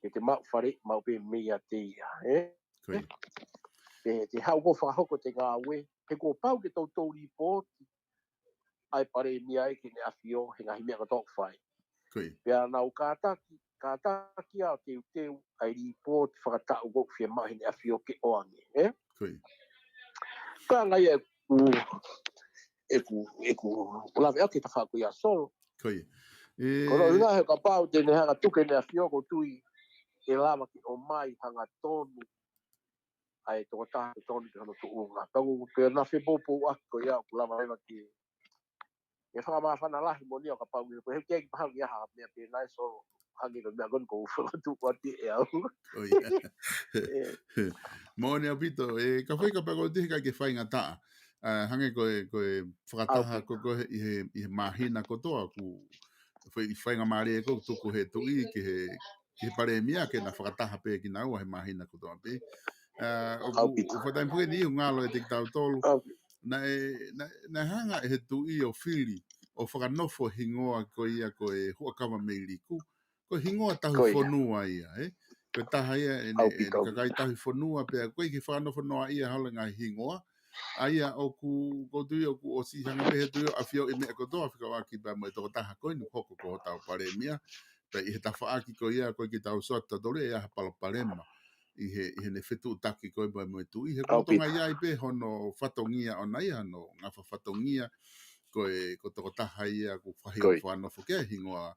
ke te maʻu faleʻi maʻu pē meiate ia, ē? Ko ia. Te, te haʻu ko e fakahoko ʻete ngāue, he kuo pau ke toutou lipooti ʻa e Palēmia ē ki heʻene ʻAfio, he ngaahi meʻa kotoa ʻoku fai. Ko ia. Pea nau kātaki, kātaki ʻo teuteu ʻa e lipooti fakataʻu ʻoku fiemaʻu heʻene ʻAfio ke ʻoange, ē? Ko ia. Ka ngai ʻeku, ʻeku, ʻeku lave ʻaki e tafaʻaki ko ia Solo. Ko ia. Ē, ko hono ʻuhinga he kapau te ne hanga tuku ʻene ʻAfio ʻoku ou tui ʻe lava ke ʻomai hangatonu ʻa e tokotaha tonu ki hono tuʻunga. Ka ʻoku, ke na fepoupouaki ko ia ʻoku lava leva ke, ke fakamāfana lahi moʻoni ʻo kapau ʻe, ko e hiki ʻaki pahā ia ha meʻa pē nai Solo, hangē ko e meʻa ko eni ʻoku ou fakatuʻu atu ʻe au. Ko ia. Ē. Moʻoni ʻaupito, ē, ka foʻi kapau ʻoku ou tui he ʻikai ke faingataʻa. ʻA, hangē ko e, ko e fakataha Au. ko, ko e ʻi he, ʻi he māhina kotoa ʻoku foʻi faingamālie ʻoku tuku he tuʻi ki he, ki he Palēmia ke na fakataha pē kinaua he māhina kotoa pē. ʻA, ʻoku, ʻAupito. ʻoku fakataimi pē ni ʻoku ngalo ʻiate kitautolu. Au. Naʻe, naʻe, naʻe hanga ʻe he tuʻi ʻo fili, ʻo fakanofo hingoa ko ia ko e Huʻakavameiliku. Ko e hingoa tauhi Ko ia. fonua ia, ē? Ko e taha ia ʻene, ʻene Āpito. kakai tauhi fonua pea ko e ke fakanofo noa ia holo ngaahi hingoa. ʻA ia ʻoku, ʻoku ou tui ʻoku ʻosi hanga pē he tuʻi ʻo ʻafioʻi meʻa kotoa fekauʻaki pea mo e tokotaha ko eni hoko ko hotau Palēmia. Pea ʻi he tafaʻaki ko ia ko ē ke tau sio atu, tautolu ia ha palopalema ʻi he, ʻi heʻene fetuʻutaki ko ē mo e, mo e tuʻi. He ko e tonga ia ai pē hono fatongia ʻona ia, hono ngafa fatongia, ko e, ko e tokotaha ia ʻoku fai ʻo fānofo ki ai, hingoa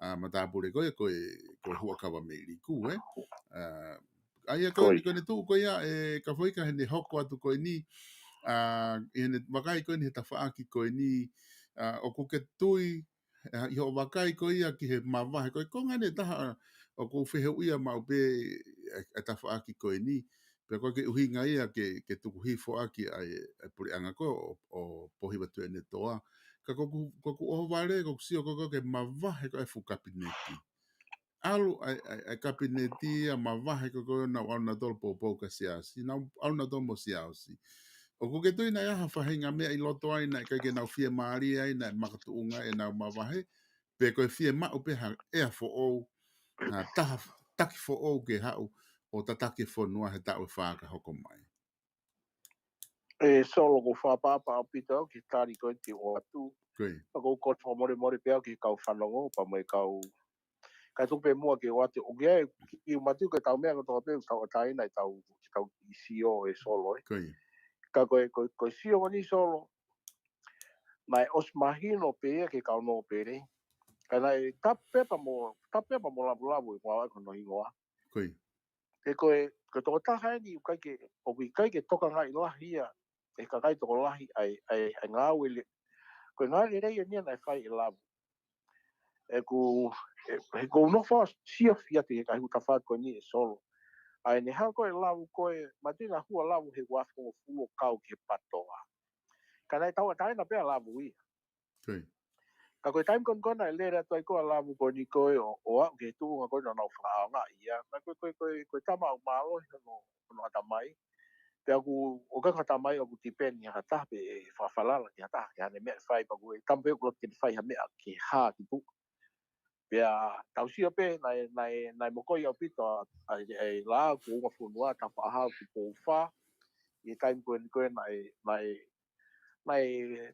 ʻa e matāpule ko ē, ko e, ko e Huʻakavameiliku, ē. ʻA, ʻa ia ko e, ko ʻene tuʻu ko ia ē Kafoika, heʻene hoko atu ko eni, ʻa, ʻi heʻene vakai ko eni he tafaʻaki ko eni, ʻa, ʻoku ke tui, ʻa, ʻi hoʻo vakai ko ia ki he mavahe ko ē, ko e ngaahi taha ʻoku fehuʻia maʻu pē ʻa e, ʻa e tafaʻaki ko eni, pea ko e ʻuhinga ia ke, ke tuku hifo ʻaki ʻa e, ʻa e puleʻanga ko ē ʻo, ʻo Pōhiva Tuʻiʻonetoa. Ka ko ʻeku, ko ʻeku ʻohovale, ko ʻeku sio ko ē ki he mavahe ko ē ʻa e fuʻu kapineti. ʻAlu ʻa e, ʻa e, ʻa e kapineti ia mavahe ko ē ʻo nau ʻalu nautolu poupou ki he siasi, nau ʻalu nautolu mo e siasi. ʻOku ke tui naʻe ʻi ai ha faʻahinga meʻa ʻi loto ai naʻe ʻikai ke nau fiemālie ai, naʻe makatuʻunga ʻenau mavahe, pe ko e fiemaʻu pē ha ʻea foʻou, ha taha, taki foʻou ke haʻu ʻo tataki e fonua he taʻu ʻe fā ka hoko mai. ʻE Solo, ʻoku ou fakaʻapaʻapa ʻaupito au ki he tali ko ē ke ʻoatu. Ko ia. Pea ʻoku ou kole fakamolemole pē au ki he kau fanongo, pea mo e kau, kae tuku pē muʻa ke ʻoatu. ʻOku ʻi ai, ʻoku ou manatuʻi ko e tau meʻa kotoa pē, tau ʻatā ʻi heʻetau, ʻetau sio ʻe Solo, ē. Ko ia. Ka ko e, ko e, ko e sio ko eni Solo, naʻe ʻosi mahino pē ia ki he kau nōpele. Ka naʻe tapu pē pea mo, tapu pē pea mo Lavulavu ʻi he ngāue ko hono hingoa. Ko ia. He ko e, ko e tokotaha eni ʻoku ʻikai ke, ʻoku ʻikai ke tokangaʻi lahi ia ʻe he kakai tokolahi ʻa e, ʻa e, ʻa e ngāue le-, ko e ngāue lelei eni ia naʻe fai ʻe Lavu. ʻOku, ʻe, he ʻoku ou nofo ʻo sio atu ki he ngaahi hū tafaʻaki ko eni ʻe Solo. ʻA ʻene hanga ko ē ʻe Lavu ko ē, manatuʻi naʻe hū ʻa Lavu he uaafe hongofulu ʻo kau ki he PATOA. Ka naʻe tauʻatāina pē ʻa Lavu ia. Ko ia. Ka ko e taimi ko ē naʻe lele atu ai ko ē ʻa Lavu ko eni ko ē ʻo, ʻo aʻu ki he tuʻunga ko ē naʻa nau fakaʻaongaʻi ia. Naʻe ko e, ko e, ko e, ko e tama ʻoku mālohi hono, hono ʻatamai. Pea ʻoku, ʻoku ʻikai ko ha ʻatamai ʻoku tipeni ha taha pe ʻe fakafalala ki ha taha, ki haʻane meʻa ʻe fai, pea ko e tama pē ʻoku loto ke ne fai ha meʻa ke hā ki tuʻa. Pea tau sio pē, naʻe, naʻe, naʻe mokoi ʻaupito ʻa, ʻa, ʻa e lao ko e unga fonua, tafaʻahau ki Poufā, ʻi he taimi ko eni ko ē naʻe, naʻe, naʻe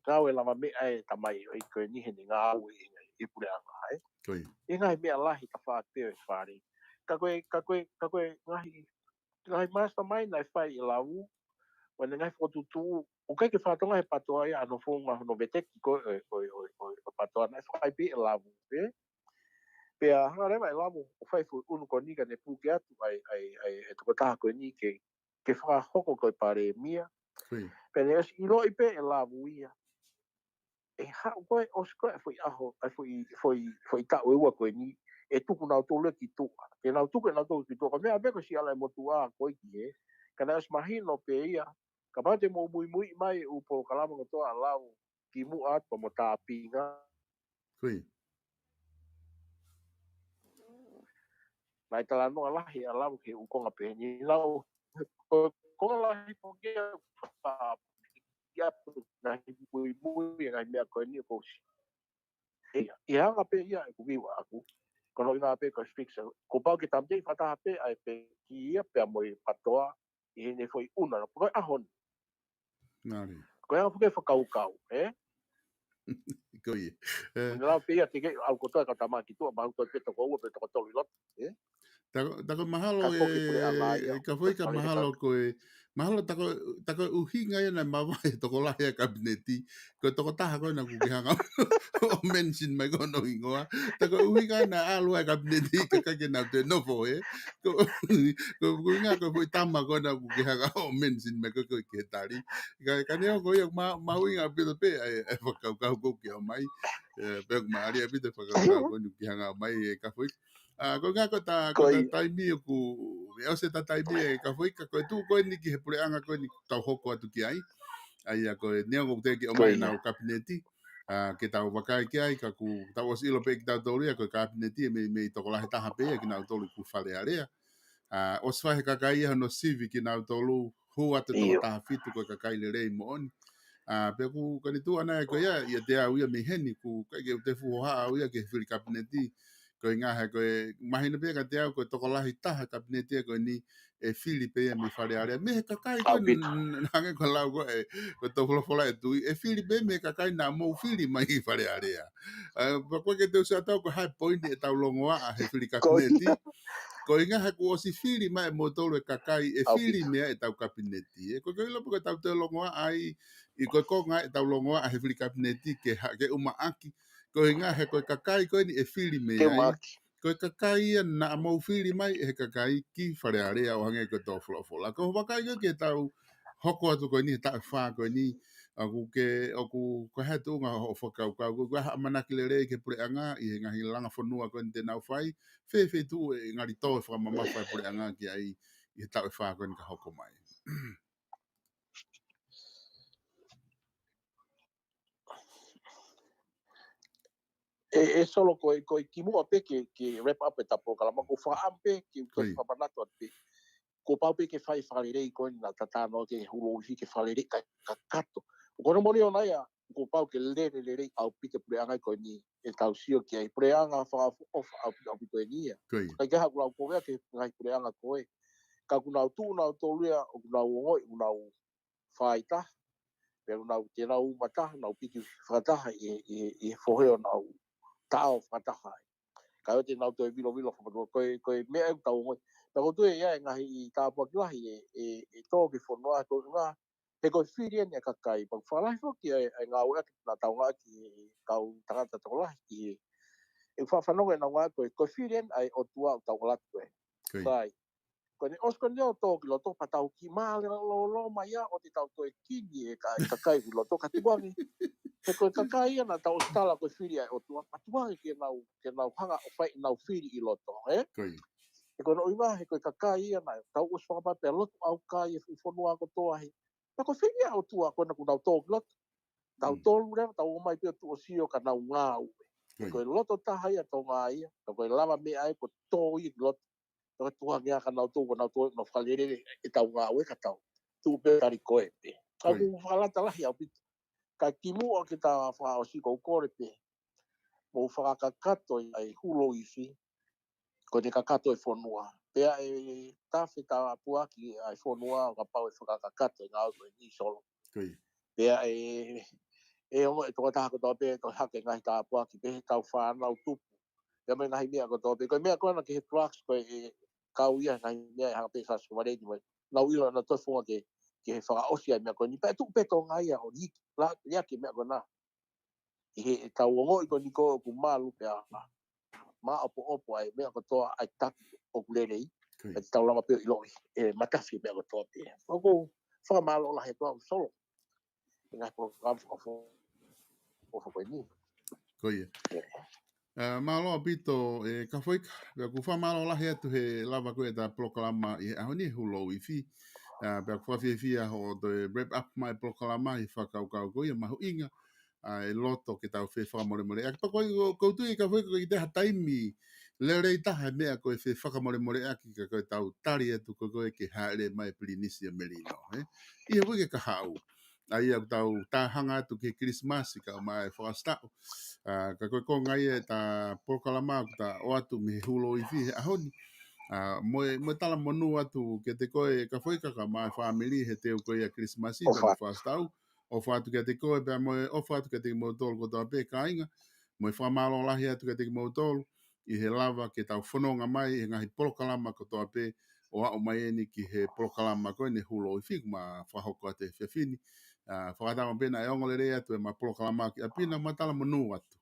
ngāue lavameʻa e tamai ʻo e ko eni heʻene ngāue ʻi he puleʻanga, ē. Ko ia. ʻI he ngaahi meʻa lahi tafaʻaki pē ʻo e fale. Ka ko e, ka ko e, ka ko e ngaahi, ngaahi mastermind naʻe fai ʻe Lavu, mo ʻene ngaahi fokotuʻutuʻu, ʻoku ʻikai ke fakatonga he PATOA ia ʻa hono founga hono veteki ko ē ʻo e, ʻo e, ʻo e, ʻo e, ʻo e PATOA naʻe fakaʻai pē ʻe Lavu, ē. Pea hanga leva ʻe Lavu ʻo fai e foʻi ʻunu ko eni ka ne puke atu ʻa e, ʻa e, ʻa e, ʻa e tokotaha ko eni ke, ke fakahoko ko e palēmia. Ko ia. Pea ne ʻosi ʻiloʻi pē ʻe Lavu ia. ʻE haʻu ko ē ʻosi ko ē ʻa e foʻi ʻaho, ʻa e foʻi, foʻi, foʻi taʻu ʻe ua ko eni, ʻe tuku nautolu ki tuʻa. Ke nau tuku ʻe nautolu ki tuʻa. Ko e meʻa pē ko e siʻi ʻalu ʻa e motuʻa ko ē ki hē. Ka naʻe ʻosi mahino pē ia. Kapau te mou muimui mai e ʻū polokalama kotoa ʻa Lavu kimuʻa atu pea mo Tāpinga. Ko ia. Naʻe talanoa lahi ʻa Lavu ki he ʻū konga pehē ni. Naʻe, ko, konga lahi pē ia, ʻa, ia, ngaahi muimui, ngaahi meʻa ko eni ʻoku ou sio. ʻE, ʻe hanga pē ia ʻeku view ʻaʻaku. Ko hono ʻuhinga pē ko e fix. Kuo pau ke tāmateʻi fakataha pē ʻa e pē ki ia pea mo e PATOA ʻi heʻene foʻi ʻuna. Ko e ʻaho ni. Mālie. Ko e ʻaho ke fakakaukau, ē? Ko ia. Ē. Ko e lau pē ia te ke ʻalu kotoa ka tama ki tuʻa, mahalo ko e pē toko ua, pē toko tolu ʻi loto, ē? Tako, tako mahalo ʻe, ʻe Kafoika, mahalo ko e, mahalo tako, tako ʻuhinga ia naʻe mavahe tokolahi ʻa e kapineti, ko e tokotaha ko ē naʻa ku ke hanga ʻo mention mai ko hono hingoa. Tako ʻuhinga naʻe ʻalu ʻa e kapineti ka ʻikai ke nau toe nofo, ē? Ko, ko, ko e ʻuhinga ko e foʻi tama ko ē naʻa ku ke hanga ʻo mention mai ko ē ki he tali. Ka, ka neongo ia, ma, mahuʻinga ʻaupito pē ʻa e, ʻa e fakakaukau ko ē ʻoku ke ʻomai. Ē, pea ʻoku mālie ʻaupito e fakakaukau ko eni ʻoku ke hanga ʻo ʻomai ʻe Kafoika. ʻA, ko e ʻuhinga ko ʻeta, ko ʻeta taimi ʻoku, ʻe ʻosi ʻeta taimi ʻe Kafoika, ko e tuʻu ko eni ki he puleʻanga ko eni tau hoko atu ki ai. ʻA ia ko e neongo ʻoku teʻeki ke ʻomai ʻenau kapineti. ʻA, ke tau vakai ki ai, ka kuo tau ʻosi ʻilo pē kitautolu ia, ko e kapineti ʻe mei, mei tokolahi taha pē ia kinautolu ʻoku Fale Alea. ʻA, ʻosi fai ʻe he kakai ia hono sivi kinautolu, hū atu e toko taha fitu ko e kakai lelei moʻoni. ʻA, pea ʻoku, ko ʻene tuʻu ʻana ia ko ia, ʻiate au ia mei heni, ʻoku ʻikai ke u toe fuʻu hohaʻa au ia ki he fili kapineti, ko e ʻuhinga he ko e mahino pē kiate au ko e tokolahi taha kapineti ia ko eni, ʻe fili pē ia mei Fale Alea. Mei he kakai ko ē, hangē ko e lau ko ē, ko e tō folofola e tui, ʻe fili pē mei he kakai naʻa mou fili mai ʻi Fale Alea. ʻA, pea ko e ke teu sa tau ko hai poini ʻetau longoaʻa he fili kapineti. Ko e ʻuhinga he kuo ʻosi fili mai ʻe moutolu e kakai ʻe fili mei ai ʻetau kapineti. ʻE ko e ke ʻilo pē ko ʻetau teu longoaʻa ai, ʻi ko e konga ʻetau longoaʻa he fili kapineti ke ha-, ke ʻumaʻaki. Ko e ʻuhinga he ko e kakai ko eni ʻe fili mei ai. Ko e kakai ia naʻa mou fili mai ʻe he kakai ki Fale Alea ʻo hangē ko e tō folofola. Ko e vakai ko ē ke tau hoko atu ko eni he taʻu ʻe fā ko eni, ʻoku ke, ʻoku ko e hā e tuʻunga hoʻo fakakaukau, ko e hā e ʻamanaki lelei ki he puleʻanga ʻi he ngaahi langa fonua ko eni te nau fai, fē, fē tuʻu ʻe ngali tō e fakamamafa e puleʻanga ki ai ʻi he taʻu ʻe fā ko eni ka hoko mai. ʻE, ʻe Solo ko e, ko e kimuʻa pē ke, ke wrap up ʻeta polokalama, ko e fakaʻamu pē ke, ko e fakamanatu atu pē. Kuo pau pē ke fai fakalelei ko eni naʻa ta talanoa ki he Hulu ʻo Ifi ke fakalelei ka, kakato. Ko hono moʻoni ʻona ia, kuo pau ke lele lelei ʻaupito puleʻanga ko eni ʻetau sio ki ai puleʻanga fakaʻofoʻofa ʻaupito, ʻaupito eni ia. Ka ke haku lau ko ē ke ngaahi puleʻanga ko ē. Ka ʻoku nau tuʻu nautolu ia, ʻoku nau ongoʻi, ʻoku nau fai taha. Pea ʻoku nau te nau uma taha, nau piki fakataha ʻi, ʻi, ʻi he fohe ʻo nau taʻao fakataha ai. Ka ʻoua te nau toe vilovilo fakatua ko e, ko e meʻa ʻoku tau ongoʻi. Pea ko e tuʻu ia e ngaahi tāpuaki lahi ʻe, ʻe, ʻe tō ki he fonua ko e ʻuhinga he ko e fili eni e kakai. Pea ʻoku fakalahi foki e, e ngāueʻaki naʻa tau ngāueʻaki he kau tangata tokolahi ki he. ʻE fakafanongo ʻenau ngāueʻaki ko e, ko e fili eni ʻa e ʻOtua ʻoku tau ʻalu atu ko ē. Sai. Ko ʻene ʻosi ko eni ʻo tō ki loto pea tau kiʻi mālōlō mai ia ʻo te tau toe kini e ka, e kakai ki loto ka tukuange. He ko e kakai ia naʻa tau ʻosi tala ko e fili ʻa e ʻOtua, ka tukuange ke nau, ke nau hanga ʻo fai ʻenau fili ʻi loto, ē? He ko hono ʻuhinga, he ko e kakai ia naʻa tau ʻosi fakapapauʻi pea lotu ʻaukai e fuʻu fonua kotoa he. Pea ko e fili ʻa e ʻOtua ko ena kuo nau tō ki loto. Tau tolu leva, tau ō mai pē ʻo tuʻu ʻo sio ka nau ngāue. He ko e loto taha ia Tonga ia, ka ko e lavameʻa ia ko e tō ia ki loto. Ka tukuange ia ka nau tō, ka nau tō, nau fakalele ʻetau ngāue ka tau. Tuʻu pē tali ko ē pē. Ka ʻoku fakalata lahi ʻaupito. Ka kimuʻa ke ta fakaʻosi ʻoku ou kole pē. Mou fakakakato ia e Hulu ʻo Ifi. Ko ʻene kakato e fonua. Pea ʻe tafe tāpuaki ʻa e fonua ʻo kapau ʻe fakakakato e ngāue ko eni Solo. Pea ʻe, ʻe ongo e tokotaha kotoa pē, ko e hake ngaahi tāpuaki pē he tau fānau tupu. Pea mo e ngaahi meʻa kotoa pē. Ko e meʻa ko ena ki he drugs ko e kau ia ngaahi meʻa ʻe hanga pē sa suvaleni mai. Nau ʻilo naʻa toe founga ke, ke he fakaʻosi ʻa e meʻa ko eni. Pea tuʻu pē Tonga ia ʻo liʻaki, liʻaki e meʻa ko ena. ʻI he tau ongoʻi ko eni ko ʻoku malu pea maʻopoʻopo ʻa e meʻa kotoa ʻa e taki ʻoku lelei. Pea te tau lava pē ʻo ʻiloʻi e matafi e meʻa kotoa pē. ʻOku ou fakamālō lahi atu au Solo. ʻI he ngaahi polokalama fakaʻofoʻofa ko eni. Ko ia. ʻA, mālō ʻaupito, ʻe Kafoika, pea ʻoku fakamālō lahi atu he lava ko ē ʻeta polokalama ʻi he ʻaho ni he Hulu ʻo Ifi. ʻA, pea ʻoku fakafiefia hoʻo toe wrap up mai polokalama ʻi he fakakaukau ko ia mahuʻinga, ʻa, ʻe loto ke tau fefakamolemoleʻaki. Pea ko e, ʻoku ou tui Kafoika ko e ʻikai ke toe ʻi ai ha taimi lelei taha he meʻa ko e fefakamolemoleʻaki ka ko ʻetau tali atu ko ē ke hāʻele mai e Pilinisi ʻa Melino, ē? ʻI he uike kahaʻu. ʻA ia ʻoku tau tā hanga atu ki he Kilisimasi kae ʻumaʻā e fakaʻosi taʻu. ʻA, ka ko e konga ia ʻeta polokalama ʻoku ta ʻoatu mei he Hulu ʻo Ifi he ʻaho ni. ʻA, mo e, mo e talamonū atu kiate koe Kafoika kae ʻumaʻā e fāmili he teu ko ia Kilisimasi pea mo e fakaʻosi taʻu. ʻOfa atu kiate koe pea mo e ʻofa atu kiate kimoutolu kotoa pē kāinga. Mo e fakamālō lahi atu kiate kimoutolu ʻi he lava ke tau fononga mai he ngaahi polokalama kotoa pē ʻo aʻu mai eni ki he polokalama ko eni Hulu ʻo Ifi kuo ma fakahoko atu he efiafi ni. ʻA, fakatauange pē naʻe ongo lelei atu ʻema polokalama ki ʻapi na, ma talamonū atu.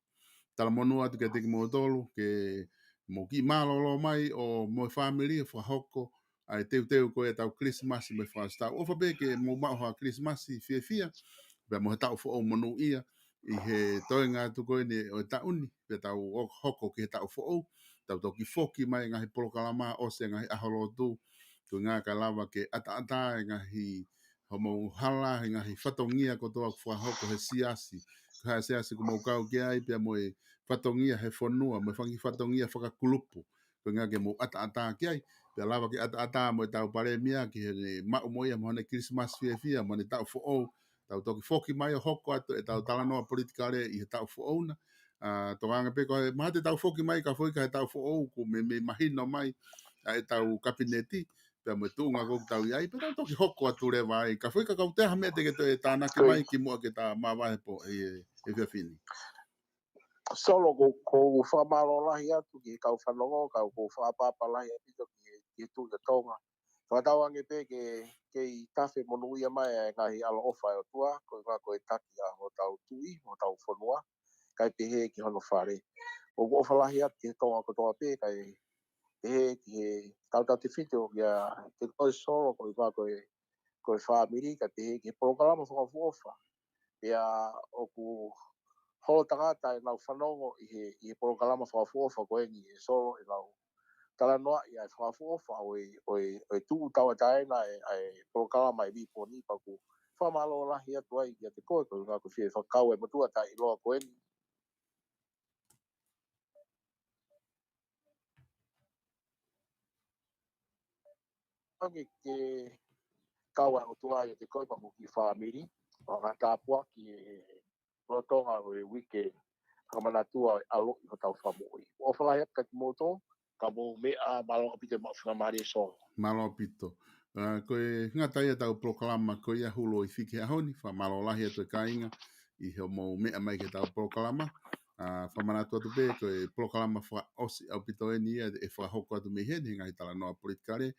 Talamonū atu kiate kimoutolu ke mou kiʻi mālōlō mai ʻo mo e fāmili ʻo fakahoko ʻa e teuteu ko ē ʻetau Kilisimasi mo e fakaʻosi taʻu. ʻOfa pē ke mou maʻu ha Kilisimasi fiefia, pea mo ha taʻu foʻou monūʻia ʻi he toenga atu ko eni ʻo e taʻu ni, pea tau ō hoko ki he taʻu foʻou, tau toki foki mai ngaahi polokalama ʻosi e ngaahi ʻaho lotu, ko e ʻuhinga kae lava ke ʻataʻatā e ngaahi hoʻomou hala he ngaahi fatongia kotoa ʻoku fakahoko he siasi. Ko e hā e siasi ʻoku mou kau ki ai, pea mo e fatongia he fonua, mo e fanga kiʻi fatongia fakakulupu. Ko e ʻuhinga ke mou ʻataʻatā ki ai, pea lava ke ʻataʻatā mo ʻetau palēmia ki heʻene maʻu mo ia mo haʻane Kilisimasi fiefia, mo haʻane taʻu foʻou. Tau toki foki mai ʻo hoko atu ʻetau talanoa politikale ʻi he taʻu foʻou na. ʻA, tokanga pē ko e mahalo te tau foki mai Kafoika he taʻu foʻou, kuo meimei mahino mai ʻa ʻetau kapineti. pea mo e tuʻunga ʻoku tau ʻi ai, pea tau toki hoko atu leva ai. Ka foʻi ka kau te ha meʻa te ke toe tānaki mai kimuʻa ke ta mavahe pē ʻi he, he efiafi ni. Solo, ʻoku ou, ʻoku ou fakamālō lahi atu ki he kau fanongo, ka ʻoku ou fakaʻapaʻapa lahi ʻaupito ki he, ki he Tuʻi ʻo Tonga. Fakatauange pē ke, ke kei tafe monūʻia mai e ngaahi ʻaloʻofa ʻa e ʻOtua, ko e ʻuhinga ko e taki ʻa hotau tuʻi, hotau fonua, kae pehē ki hono fale. ʻOku ou ʻofa lahi atu ki he Tonga kotoa pē, kae pehē ki he tautautefito kia te koe Solo, ko e ʻuhinga ko e, ko e fāmili, kae pehē ki he polokalama fakaʻofoʻofa. Pea ʻoku holo tangata ʻenau fanongo ʻi he, ʻi he polokalama fakaʻofoʻofa ko eni ʻe Solo, ʻenau talanoaʻi ʻa e fakaʻofoʻofa ʻo e, ʻo e, ʻo e tuʻu tauʻatāina ʻa e, ʻa e polokalama ʻi Viponi. Pea ʻoku ou fakamālō lahi atu ai kiate koe, ko e ʻuhinga ko e fie fakakau e motuʻa taʻeʻiloa ko eni. Ange ke kau ʻa e ʻOtua ʻiate koe pea mo ho kiʻi fāmili, ʻo ngaahi tāpuaki ʻe lolotonga ʻo e uike, fakamanatua ʻa e ʻaloʻi hotau Fakamoʻui. ʻOfa lahi atu kiate kimoutolu, ka mou meʻa, mālō ʻaupito e maʻu faingamālie Solo. Mālō ʻaupito. ʻA, ko e ngata ia ʻetau polokalama ko ia Hulu ʻo e ʻEiki he ʻaho ni, fakamālō lahi atu e kāinga ʻi hoʻomou meʻa mai ki heʻetau polokalama. ʻA, fakamanatu atu pē, ko e polokalama fakaʻosi ʻaupito eni ia ʻe fakahoko atu mei heni, he ngaahi talanoa politikale,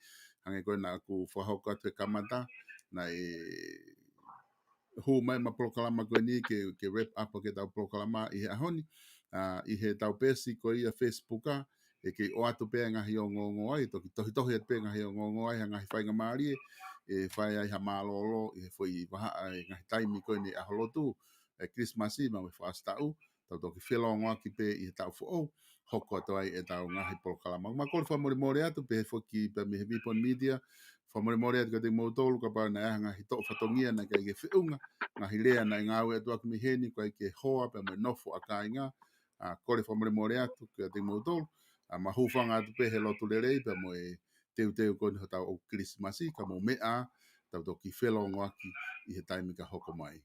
hangē ko ē naʻa ku fakahoko atu he kamata, naʻe hū mai ʻema polokalama ko eni ke, ke wrap up ʻaki ʻetau polokalama ʻi he ʻaho ni. ʻA, ʻi heʻetau peesi ko ia Facebook ʻa, ʻe kei ʻoatu pē ngaahi ongoongo ai, toki tohitohi atu pē ngaahi ongoongo ai, ha ngaahi faingamālie ʻe fai ai ha mālōlō ʻi he foʻi vahaʻa e ngaahi taimi ko eni ʻaho lotu, e Kilisimasi mo e fakaʻosi taʻu, tau toki felōngoaki pē ʻi he taʻu foʻou, hoko atu ai ʻetau ngaahi polokalama. Ma kole fakamolemole atu pē he foki pē mei he Vipon Media, fakamolemole atu kiate kimoutolu kapau naʻe ʻi ai ha ngaahi toʻo fatongia naʻe ʻikai ke feʻunga, ngaahi lea naʻe ngāueʻaki atu mei heni, ʻikai ke hoa pea mo e nofo ʻa kāinga, ʻa, kole fakamolemole atu kiate kimoutolu, ʻa, ma hūfanga atu pē he lotu lelei pea mo e teuteu ko eni hotau ʻoku Kilisimasi, ka mou meʻa, tau toki felōngoaki ʻi he taimi ka hoko mai.